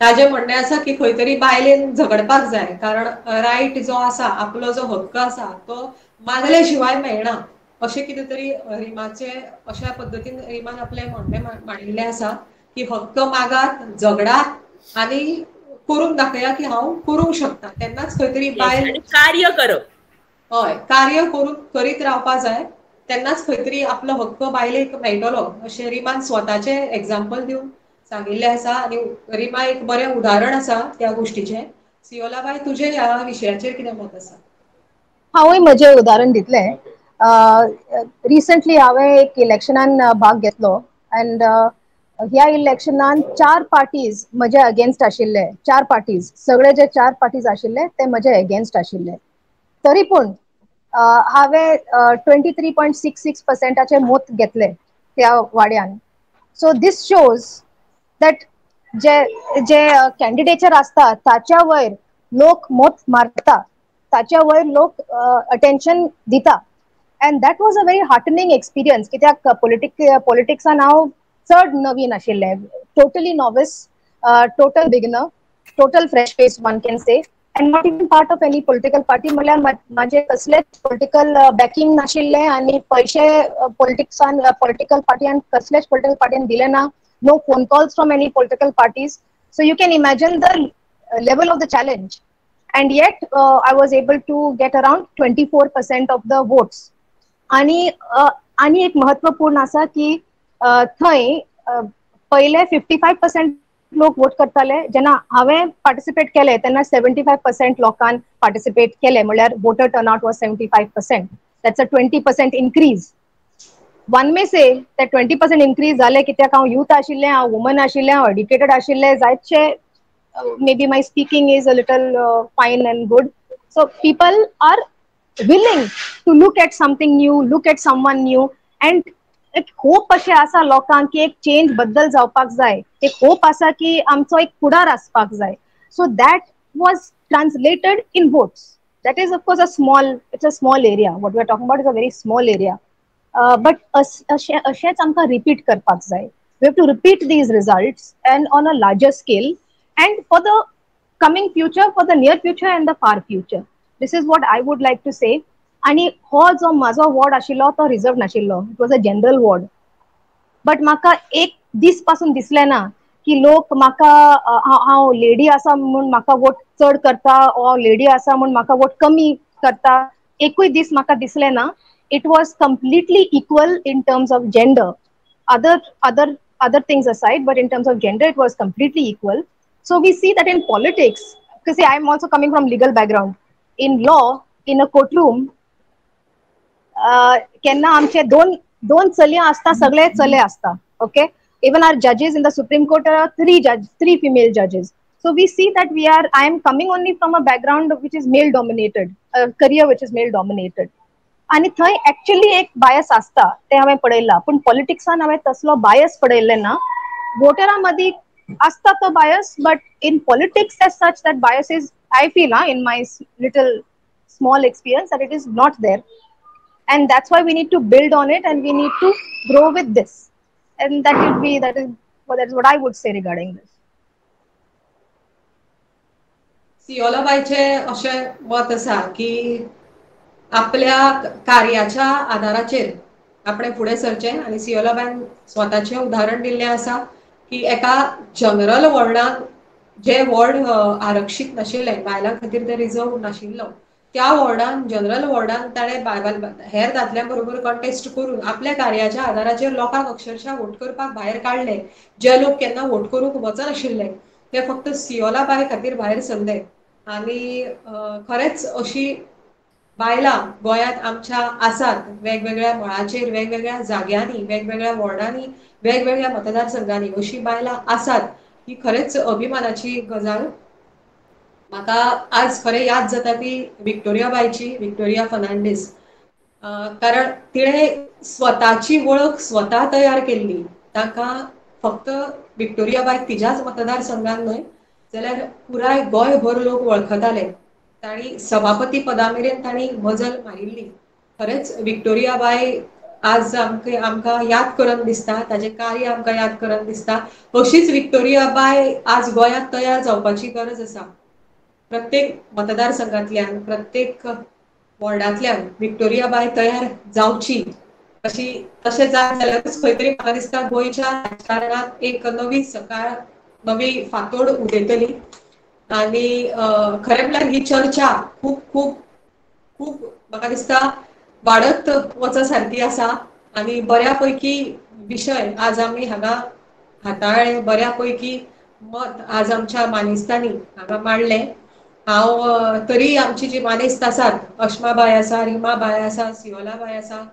ताजें म्हणणें आसा की खंय तरी बायलेन झगडपाक जाय, कारण रायट जो आसा, आपलो जो हक्क आसा तो मागले शिवाय मेळना अशें कितें तरी रिमाचे अशा पद्दतीन रिमान आपलें म्हणणें मांडिल्लें आसा की हक्क मागात, झगडात आनी करून दाखया की हांव करूंक शकता. तेन्नाच खंय तरी बायल कार्य करप, हय कार्य करून करीत रावपा जाय, तेन्नाच खंय तरी आपलो हक्क बायलेक मेळटलो अशें रिमान स्वताचें एग्जाम्पल दिवन सांगिल्लें आसा आनी रिमा एक बरें उदाहरण आसा त्या गोश्टीचें. सियोलाबाय, तुजें ह्या विशयाचेर कितें मत आसा? हांवूय म्हजें उदाहरण दितलें. रिसंटली हांवें एक इलेक्शनान भाग घेतलो एंड ह्या इलेक्शनान 4 पार्टीज म्हजे अगेन्स्ट आशिल्ले, 4 पार्टीज, सगळे जे 4 पार्टीज आशिल्ले ते म्हजे अगेन्स्ट आशिल्ले. तरी पूण हांवें 23.66% मत घेतले त्या वाड्यान. सो these shows that जे जे कॅन्डिडेचर आसता ताच्या वयर लोक मत मारता, ताच्या वयर लोक अटेन्शन दिता. And that was a very heartening experience, कित्याक पॉलिटिक्सान हांव चड नवीन आशिल्लें, totally novice, total beginner, total fresh face one can say. And not even part of any political party. म्हणल्यार म्हाजे कसलेच पॉलिटिकल बॅकिंग नाशिल्लें आनी पयशे पॉलिटिक्सान पॉलिटिकल पार्टीन कसलेच पॉलिटिकल पार्टीन दिले ना. No phone calls from any political parties. So you can imagine the level of the challenge. And yet I was able to get around 24% of the votes. आनी आनी एक महत्वपूर्ण आसा की थंय पयले 55% लोक वोट करताले. जेन्ना हांवें पार्टिसिपेट केले तेन्ना 75% लोकान पार्टिसिपेट केले, म्हणल्यार voter turnout was 75%. That's a 20% increase. One may say ते 20% इन्क्रीज जाले कित्याक हांव यूथ आशिल्लें, हांव वुमन आशिल्लें, हांव एड्युकेटेड आशिल्लें, जायतशे maybe my speaking is a little fine and good. So people are willing to look at something new, look at someone new, and एक होप अशें आसा लोकांक की एक चेंज बद्दल जावपाक जाय, एक होप आसा की आमचो एक फुडार आसपाक जाय. So that was translated in votes. That is of course a small, it's a small area. What we are talking about is a very small area. But अशेंच आमकां रिपीट करपाक जाय. We have to repeat these results and on a larger scale and for the coming future, for the near future and the far future. This is what I would like to say. आनी हो जो म्हाजो ward आशिल्लो तो reserve नाशिल्लो, it was a general ward. But म्हाका एक दीस पासून दिसलें ना की लोक म्हाका हांव लेडी आसा म्हूण म्हाका वोट चड करता ओ लेडी आसा म्हूण म्हाका वोट कमी करता, एकूय दीस म्हाका दिसलें ना. It was completely equal in terms of gender. Other things aside, but in terms of gender it was completely equal. So we see that in politics, because see, I am also coming from legal background. In law, in a courtroom, केन्ना आमचे दोन चलयां आसता, सगळे चले आसता. Okay, even our जजेस in the Supreme Court are three female जजेस. So we see that we are, I am coming only from a background which is male dominated, career which is male dominated. आनी थंय actually एक बायस आसता तें हांवें पळयलां, पूण पॉलिटिक्सान हांवें तसलो बायस पळयल्लें ना. वोटरां मदीं आसता तो bias, but in politics as such that bias is, I feel in my little small experience that it is not there. And that's why we need to build on it and we need to grow with this. And that would be, that is what I would say regarding this. सियोलाबायचे अशें मत आसा की आपल्या कार्याच्या आधाराचेर आपणें फुडें सरचें, आनी सियोलाबायन स्वताचें उदाहरण दिल्लें आसा की एका जनरल वॉर्डान जे वॉर्ड आरक्षीत नाशिल्लें, बायलां खातीर तें रिजर्व नाशिल्लो, त्या वॉर्डान जनरल वॉर्डान ताणें हेर दादल्यां बरोबर कॉन्टेस्ट करून आपल्या कार्याच्या आधाराचेर लोकांक अक्षरशः वोट करपाक भायर काडले. जे लोक केन्ना वोट करूंक वचनाशिल्ले ते फक्त सियोलाबाय खातीर भायर सरले. आनी खरेंच अशी बायलां गोंयांत आमच्या आसात, वेगवेगळ्या मळाचेर, वेगवेगळ्या जाग्यांनी, वेगवेगळ्या वॉर्डांनी, वेगवेगळ्या मतदारसंघांनी अशी बायलां आसात, ही खरेंच अभिमानाची गजाल. म्हाका आज खरें याद जाता ती विक्टोरिया बायची, विक्टोरिया फर्नांडीस, कारण तिणें स्वताची वळख स्वता तयार केल्ली. ताका फक्त विक्टोरिया बाय तिज्याच मतदारसंघान न्हय जाल्यार पुराय गोंयभर लोक वळखताले. तांणी सभापती पदा मेरेन तांणी मजल मारिल्ली. खरेंच विक्टोरिया बाय आज आमकां याद करन दिसता, ताजें कार्य आमकां याद करन दिसता. अशीच विक्टोरिया बाय आज गोंयांत तयार जावपाची गरज आसा. प्रत्येक मतदारसंघांतल्यान, प्रत्येक वॉर्डांतल्यान विक्टोरिया बाय तयार जावची. अशी तशें जात जाल्यारूच खंय तरी म्हाका दिसता गोंयच्या राजकारणांत एक नवी सकाळ, नवी फांतोड उदेतली. आनी खरें म्हळ्यार ही चर्चा खूब खूब खूब म्हाका दिसता वाडत वचा सारकी आसा. आनी बऱ्या पैकी विशय आज आमी हांगा हाताळ्ळे, बऱ्या पैकी मत आज आमच्या मानेस्तांनी हांगा मांडलें. हांव तरी आमची जी मानेस्त आसात, अश्मा बाय आसा, रिमा बाय आसा, सियोला बाय आसा,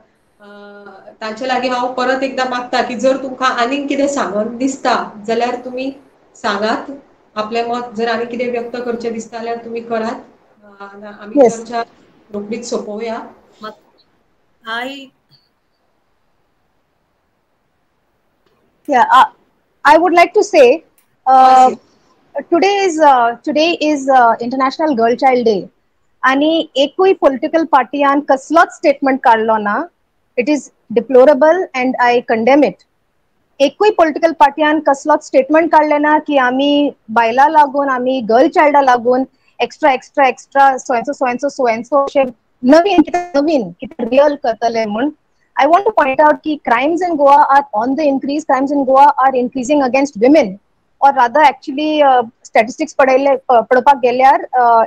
तांचे लागीं हांव परत एकदां मागता की जर तुमकां आनीक कितें सांगन दिसता जाल्यार तुमी सांगात. आपलें मत जर आनी कितें व्यक्त करचें दिसता जाल्यार तुमी करात. आमी चर्चा रोखडीच सोंपोवया. I would like to say today is International Girl Child Day. आणि एकूय पॉलिटिकल पार्टीयान कसलोच स्टेटमेंट काडलो ना. It is deplorable and I condemn it. एकूय पॉलिटिकल पार्टीयान कसलोच स्टेटमेंट काडलें ना की आमी बायलां लागून, आमी गर्ल चायल्डा लागून Extra extra extra so and so so and so so and so अशें नवीन कितें नवीन कितें रियल करतले म्हूण. I want to point out की crimes in Goa are on the increase. Crimes in Goa are increasing against women, or rather actually statistics पळयले पळोवपाक गेल्यार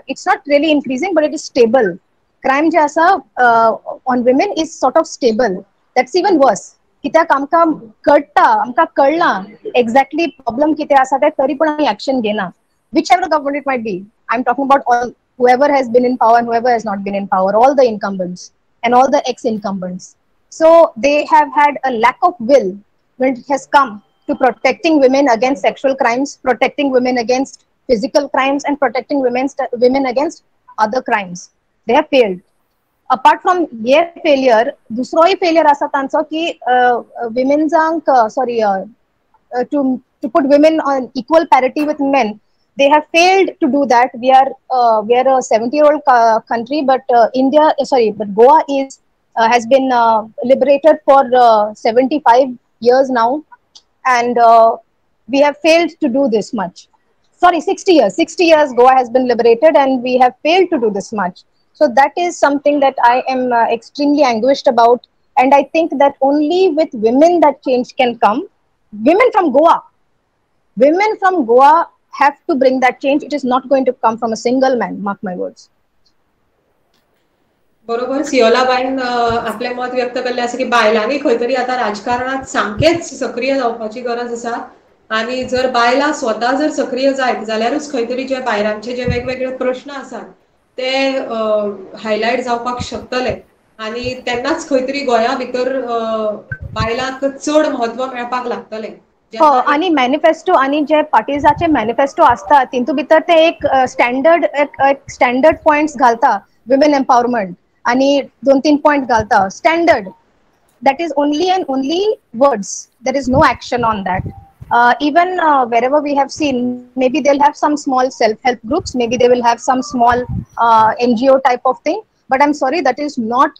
it's not really increasing but it is stable. Crime जे आसा on women is sort of stable. That's even worse. कित्याक आमकां कळटा, आमकां कळ्ळां exactly problem कितें आसा तें, तरी पण आमी एक्शन घेना. Whichever government it might be, I am talking about all whoever has been in power and whoever has not been in power, all the incumbents and all the ex-incumbents. So they have had a lack of will when it has come to protecting women against sexual crimes, protecting women against physical crimes, and protecting women against other crimes. They have failed. Apart from their failure, दुसरोय failure आसा तांचो की women's sorry to put women on equal parity with men. They have failed to do that. We are a 70-year-old country, but but Goa is has been liberated for 75 years now, and we have failed to do this much. Sorry, 60 years. 60 years Goa has been liberated, and we have failed to do this much. So that is something that I am extremely anguished about, and I think that only with women that change can come. Women from Goa. Women from Goa have to bring that change. It is not going to come from a single man, mark my words. बरोबर, सियोला बायन आपले मत व्यक्त केल्लें आसा की बायलांनी खंय तरी आतां राजकारणात सामकेंच सक्रीय जावपाची गरज आसा आनी जर बायलां स्वता जर सक्रीय जायत जाल्यारूच खंय तरी जे बायलांचे जे वेगवेगळे प्रश्न आसात ते हायलायट जावपाक शकतले आनी तेन्नाच खंय तरी गोंया भितर बायलांक चड म्हत्व मेळपाक लागतलें. आनी मॅनिफेस्टो आनी जे पार्टीजाचे मॅनिफेस्टो आसता तितू भितर ते एक स्टँडर्ड एक स्टँडर्ड पॉयंट्स घालता, विमेन एम्पावरमेंट आनी 2-3 पॉयंट घालता standard. That is only and only words, there is no action on that. Even wherever we have seen, maybe they'll have some small self-help groups, maybe they will have some small NGO type of thing, but I'm sorry, that is not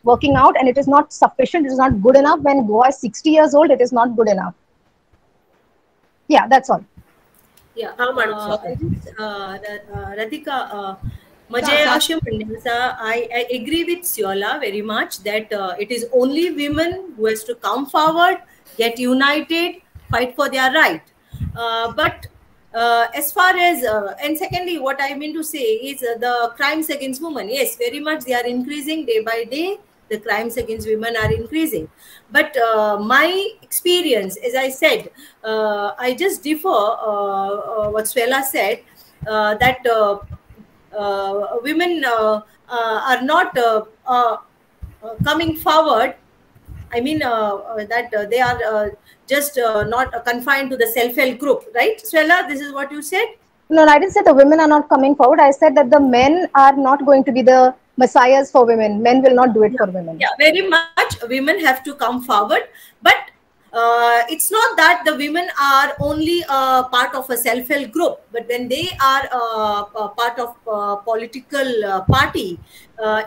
working out and it is not sufficient, it is not good enough. When Goa is 60 years old, it is not good enough. Yeah, that's all. Yeah, Radhika, I agree with Siola very much that it is only women who has to come forward, get united, fight for their right. But as far as, and secondly, what I mean to say is the crimes against women, yes, very much they are increasing day by day. The crimes against women are increasing. But my experience, as I said, I just differ what Suela said, that women are not coming forward. I mean, that they are just not confined to the self-help group, right? Suela, this is what you said? No, I didn't say the women are not coming forward. I said that the men are not going to be the messiahs for women. Men will not do it for women. Yeah, very much. Women have to come forward. But it's not that the women are only part of a self-help group, but when they are part of political party,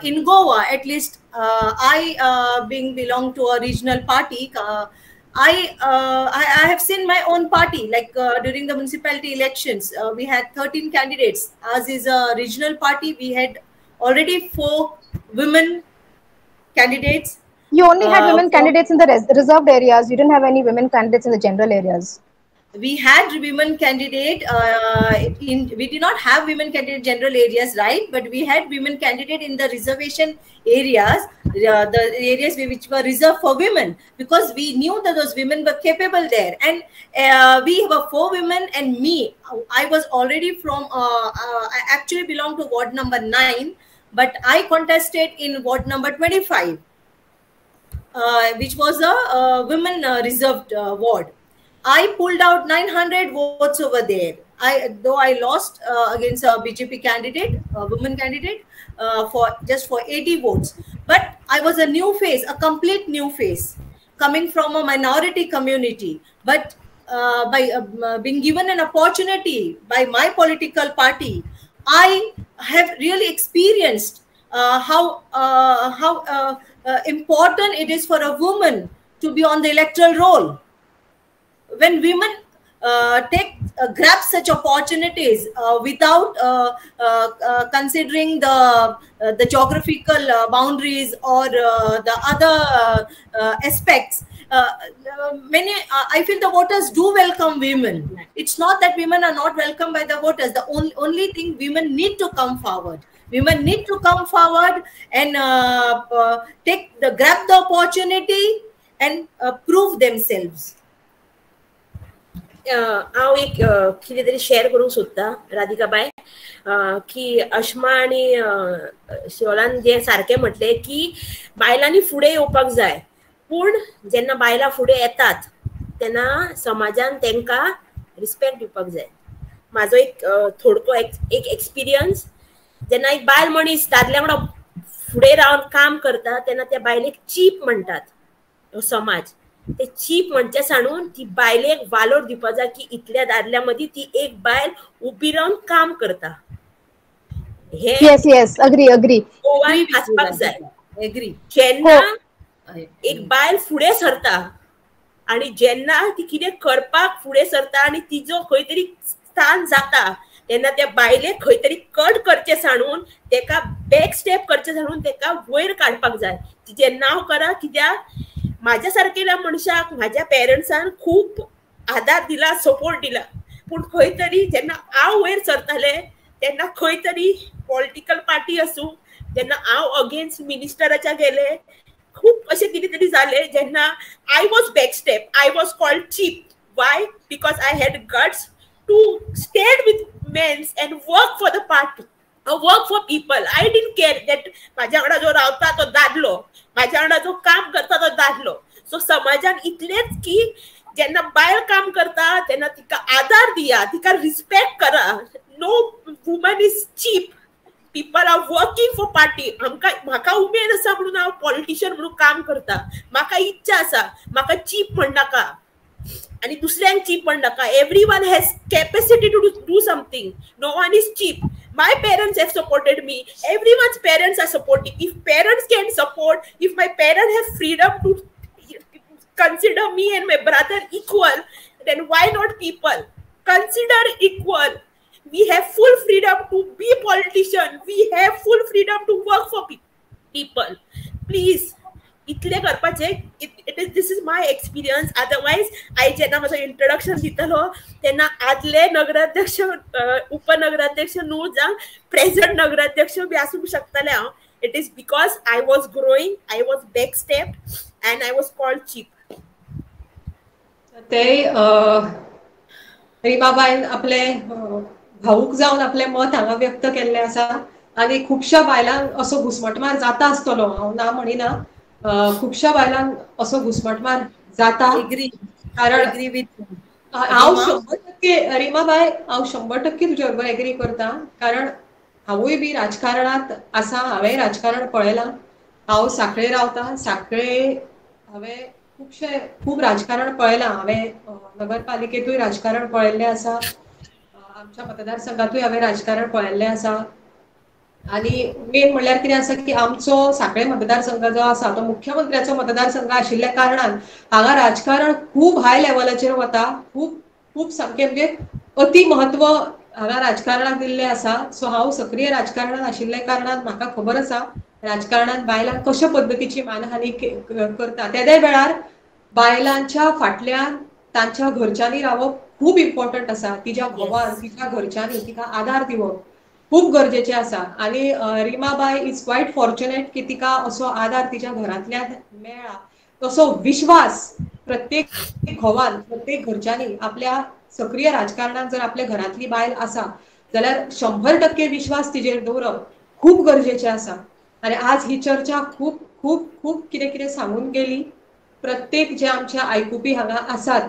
in Goa, at least I belong to a regional party, I have seen my own party, like during the municipality elections, we had 13 candidates. As is a regional party, we had already 4 women candidates. You only had women candidates in the reserved areas. You didn't have any women candidates in the general areas. We had women candidate we did not have women candidate general areas, right? But we had women candidate in the reservation areas, the areas which were reserved for women, because we knew that those women were capable there. And we were 4 women and me. I was already from, I actually belong to ward number 9, but I contested in ward number 25. Which was a women reserved ward. I pulled out 900 votes over there. Though I lost against a BJP candidate, a woman candidate, for just for 80 votes. But I was a new face, a complete new face, coming from a minority community. But by being given an opportunity by my political party, I have really experienced how important it is for a woman to be on the electoral roll. When women take grab such opportunities without considering the geographical boundaries or the other aspects, many, I feel the voters do welcome women. It's not that women are not welcomed by the voters. The only thing, women need to come forward. Women need to come forward and grab the opportunity and prove themselves. हांव एक कितें तरी share करूंक सोदता राधिका बाय, की अश्मा आनी शिवलान जे सारकें म्हटलें की बायलांनी फुडें येवपाक जाय, पूण जेन्ना बायलां फुडें येतात तेन्ना समाजान तांकां रिस्पेक्ट दिवपाक जाय. म्हाजो एक थोडको एक एक्सपिरियन्स, जेन्ना एक बायल मनीस दादल्या वांगडा फुडें रावन काम करता तेन्ना त्या बायलेक चीप म्हणटात समाज. ते चीप म्हणचे सांडून ती बायलेक वालोर दिवपाक जाय की इतल्या दादल्या मदीं ती एक बायल उबी रावन काम करता. हे yes yes, agree agree, गोवान आसपाक जाय. एग्री. जेन्ना एक बायल फुडें सरता आनी जेन्ना ती कितें करपाक फुडें सरता आनी तिजो खंय तरी स्थान जाता तेन्ना त्या बायलेक खंय तरी कट करचें सांडून तेका बॅक स्टेप करचें सांडून तेका वयर काडपाक जाय. तिजें नांव करा, कित्याक म्हाज्या सारकेल्या मनशाक म्हाज्या पेरंट्सान खूब आदार दिला, सपोर्ट दिला, पूण खंय तरी जेन्ना हांव वयर सरतालें तेन्ना खंय तरी पॉलिटिकल पार्टी आसूं, जेन्ना हांव अगेन्स्ट मिनिस्टराच्या गेलें, खूब अशें कितें तरी जालें जेन्ना I was back step, I was called cheap. Why? Because I had guts to stand with mens and work for the party, work for people. I didn't care that म्हाज्या वांगडा जो रावता तो दादलो, म्हाज्या वांगडा जो काम करता तो दादलो. सो समाजान इतलेंच की जेन्ना बायल काम करता तेन्ना तिका आदार दिया, तिका रिस्पेक्ट करा. No woman is cheap. People are working for party. आमकां म्हाका उमेद आसा म्हणून हांव पॉलिटिशियन म्हणून काम करता, म्हाका इच्छा आसा, म्हाका चीप म्हणनाका आनी दुसऱ्यांक cheap म्हणनाका. Everyone has capacity to do something. No one is cheap. My parents have supported me. Everyone's parents are supporting. If parents can support, if my parents have freedom to consider me and my brother equal, then why not people? Consider equal. We have full freedom to be politician. We have full freedom to work for people. Please, इतले करपाचे. It is, this is my experience. Otherwise I जेन्ना म्हजो introduction दितलो तेन्ना आदले नगराध्यक्ष, उपनगराध्यक्ष न्हू जावं प्रेझेंट नगराध्यक्ष बी आसूंक शकताले हांव. It is because I was growing, I was back step and I was called cheap. ते रिमाबायन आपले भावूक जावन आपलें मत हांगा व्यक्त केल्लें आसा आनी खुबश्या बायलांक असो घुस्मटमार जाता आसतलो, हांव ना म्हणिना, खुबश्या बायलांक असो घुस्मटमार जाता. कारण हांव 100% रिमाबाय, हांव 100% तुज्या बरोबर एग्री करता, कारण हांवूय बी राजकारणांत आसा, हांवें राजकारण पळयलां. हांव सांखळे रावता, सांखळे हांवें खुबशे खूब राजकारण पळयलां. हांवें नगरपालिकेंतूय राजकारण पळयल्लें आसा, आमच्या मतदारसंघातूय हांवें राजकारण पळयल्लें आसा. आनी मेन म्हणल्यार कितें आसा की आमचो सांखळे मतदारसंघ जो आसा तो मुख्यमंत्र्याचो मतदारसंघ आशिल्ल्या कारणान हांगा राजकारण खूब हाय लेवलाचेर वता, खूब खूब सामकें म्हणजे अति म्हत्व हांगा राजकारणाक दिल्लें आसा. सो हांव सक्रीय राजकारणान आशिल्ल्या कारणान म्हाका खबर आसा राजकारणान बायलांक कशा पद्दतीची मानहानी करता. तेदे वेळार बायलांच्या फाटल्यान तांच्या घरच्यांनी रावप खूब इम्पॉर्टंट आसा, तिच्या घोवान तिच्या घरच्यांनी तिका आदार दिवप खूब गरजेचें आसा. आनी रिमाबाय is quite fortunate की तिका असो आदार तिच्या घरांतल्यान मेळ्ळा, तसो विश्वास प्रत्येक घोवान प्रत्येक घरच्यांनी आपल्या सक्रीय राजकारणान जर आपल्या घरांतली बायल आसा जाल्यार 100% विश्वास तिजेर दवरप खूब गरजेचें आसा. आनी आज ही चर्चा खूब खूब खूब कितें कितें सांगून गेली. प्रत्येक जे आमचे आयकुपी हांगा आसात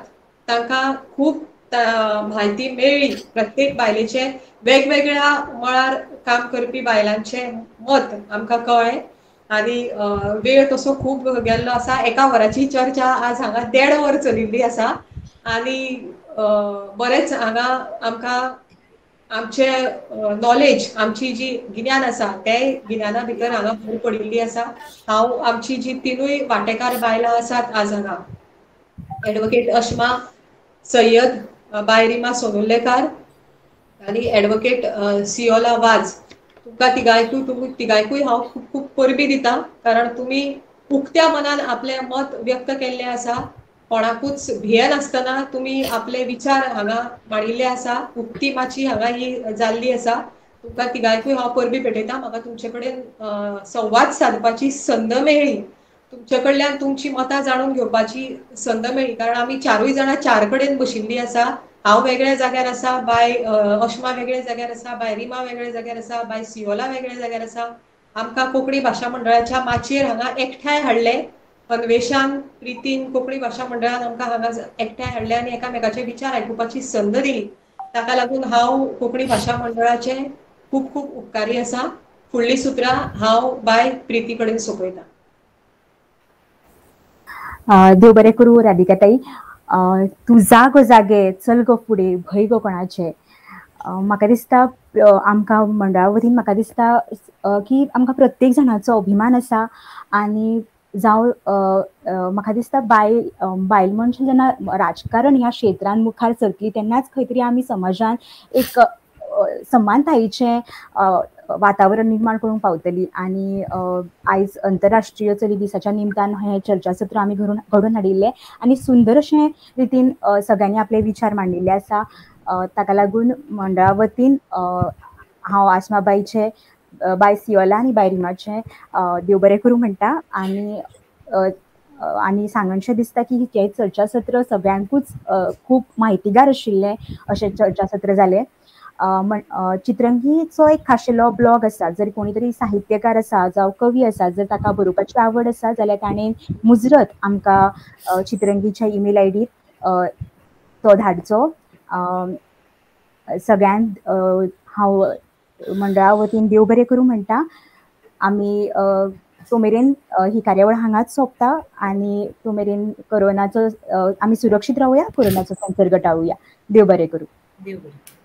तांकां खूब म्हायती मेळ्ळी. प्रत्येक बायलेचे वेगवेगळ्या मळार काम करपी बायलांचे मत आमकां कळ्ळें. आनी वेळ तसो खूब गेल्लो आसा, एका वराची चर्चा आज हांगा 1.5 वर चलिल्ली आसा. आनी बरेंच हांगा आमकां आमचे नॉलेज, आमची जी गिन्यान आसा ते गिन्याना भितर हांगा भर पडिल्ली आसा. हांव आमची जी तिनूय वांटेकार बायलां आसात आज हांगा, एडवोकेट अश्मा सय्यद, बाय रिमा सोनुर्लेकार आनी एडवोकेट सियोला वाज, तुमकां तिगांयकूय हांव खूब खूब परबीं दिता, कारण तुमी उक्त्या मनान आपलें मत व्यक्त केल्लें आसा. कोणाकूच भियेनासतना तुमी आपले विचार हांगा मांडिल्ले आसा. उक्ती माची हांगा ही जाल्ली आसा. तुमकां तिगांयकूय हांव परबीं भेटयता. म्हाका तुमचे कडेन संवाद सादपाची संद मेळ्ळी, तुमचे कडल्यान तुमची मतां जाणून घेवपाची संद मेळ्ळी, कारण आमी चारूय जाणां चार कडेन बशिल्लीं आसा. हांव वेगळ्या जाग्यार आसा, बाय अश्मा वेगळ्या जाग्यार आसा, बाय रिमा वेगळ्या जाग्यार आसा, बाय सियोला वेगळ्या जाग्यार आसा. आमकां कोंकणी भाशा मंडळाच्या माचयेर हांगा एकठांय हाडले. अन्वेशान, प्रितीन, कोंकणी भाशा मंडळान आमकां हांगा एकठांय हाडले आनी एकामेकाचे विचार आयकुपाची संद दिली. ताका लागून हांव कोंकणी भाशा मंडळाचे खूब खूब उपकारी आसा. फुडली सुत्रां हांव बाय प्रिती कडेन सोंपयता. देव बरें करूं राधिका ताई. तूं जा गो जागे, चल गो फुडें, भंय गो कोणाचें. म्हाका दिसता आमकां मंडळा वतीन म्हाका दिसता की आमकां प्रत्येक जाणाचो अभिमान आसा. आनी जावं म्हाका दिसता बायल बायल मनशां जेन्ना राजकारण ह्या क्षेत्रान मुखार सरतली तेन्नाच खंय तरी आमी समाजान एक समानतायेचें वातावरण निर्माण करूंक पावतली. आनी आयज अंतरराष्ट्रीय चली दिसाच्या निमतान हें चर्चासत्र आमी घडोवन हाडिल्लें आनी सुंदर अशें रितीन सगळ्यांनी आपले विचार मांडिल्ले आसा. ताका लागून मंडळा वतीन हांव आसमाबाईचे, बाय सियोला आनी बाय रिमाचें देव बरें करूं म्हणटा. आनी आनी सांगनशें दिसता की हें चर्चासत्र सगळ्यांकूच खूब माहितीगार आशिल्लें अशें चर्चासत्र जालें. चित्रंगीचो एक खाशेलो ब्लॉग आसा. जर कोणी तरी साहित्यकार आसा जावं कवी आसा, जर ताका बरोवपाची आवड आसा जाल्यार ताणें मुजरत आमकां चित्रंगीच्या ईमेल आयडीर तो धाडचो. सगळ्यांक हांव मंडळा वतीन देव बरें करूं म्हणटा. आमी तो मेरेन ही कार्यावळ हांगाच सोंपता आनी तो मेरेन कोरोनाचो आमी सुरक्षीत रावया, कोरोनाचो संसर्ग टाळुया. देव बरें करूं. देव बरें.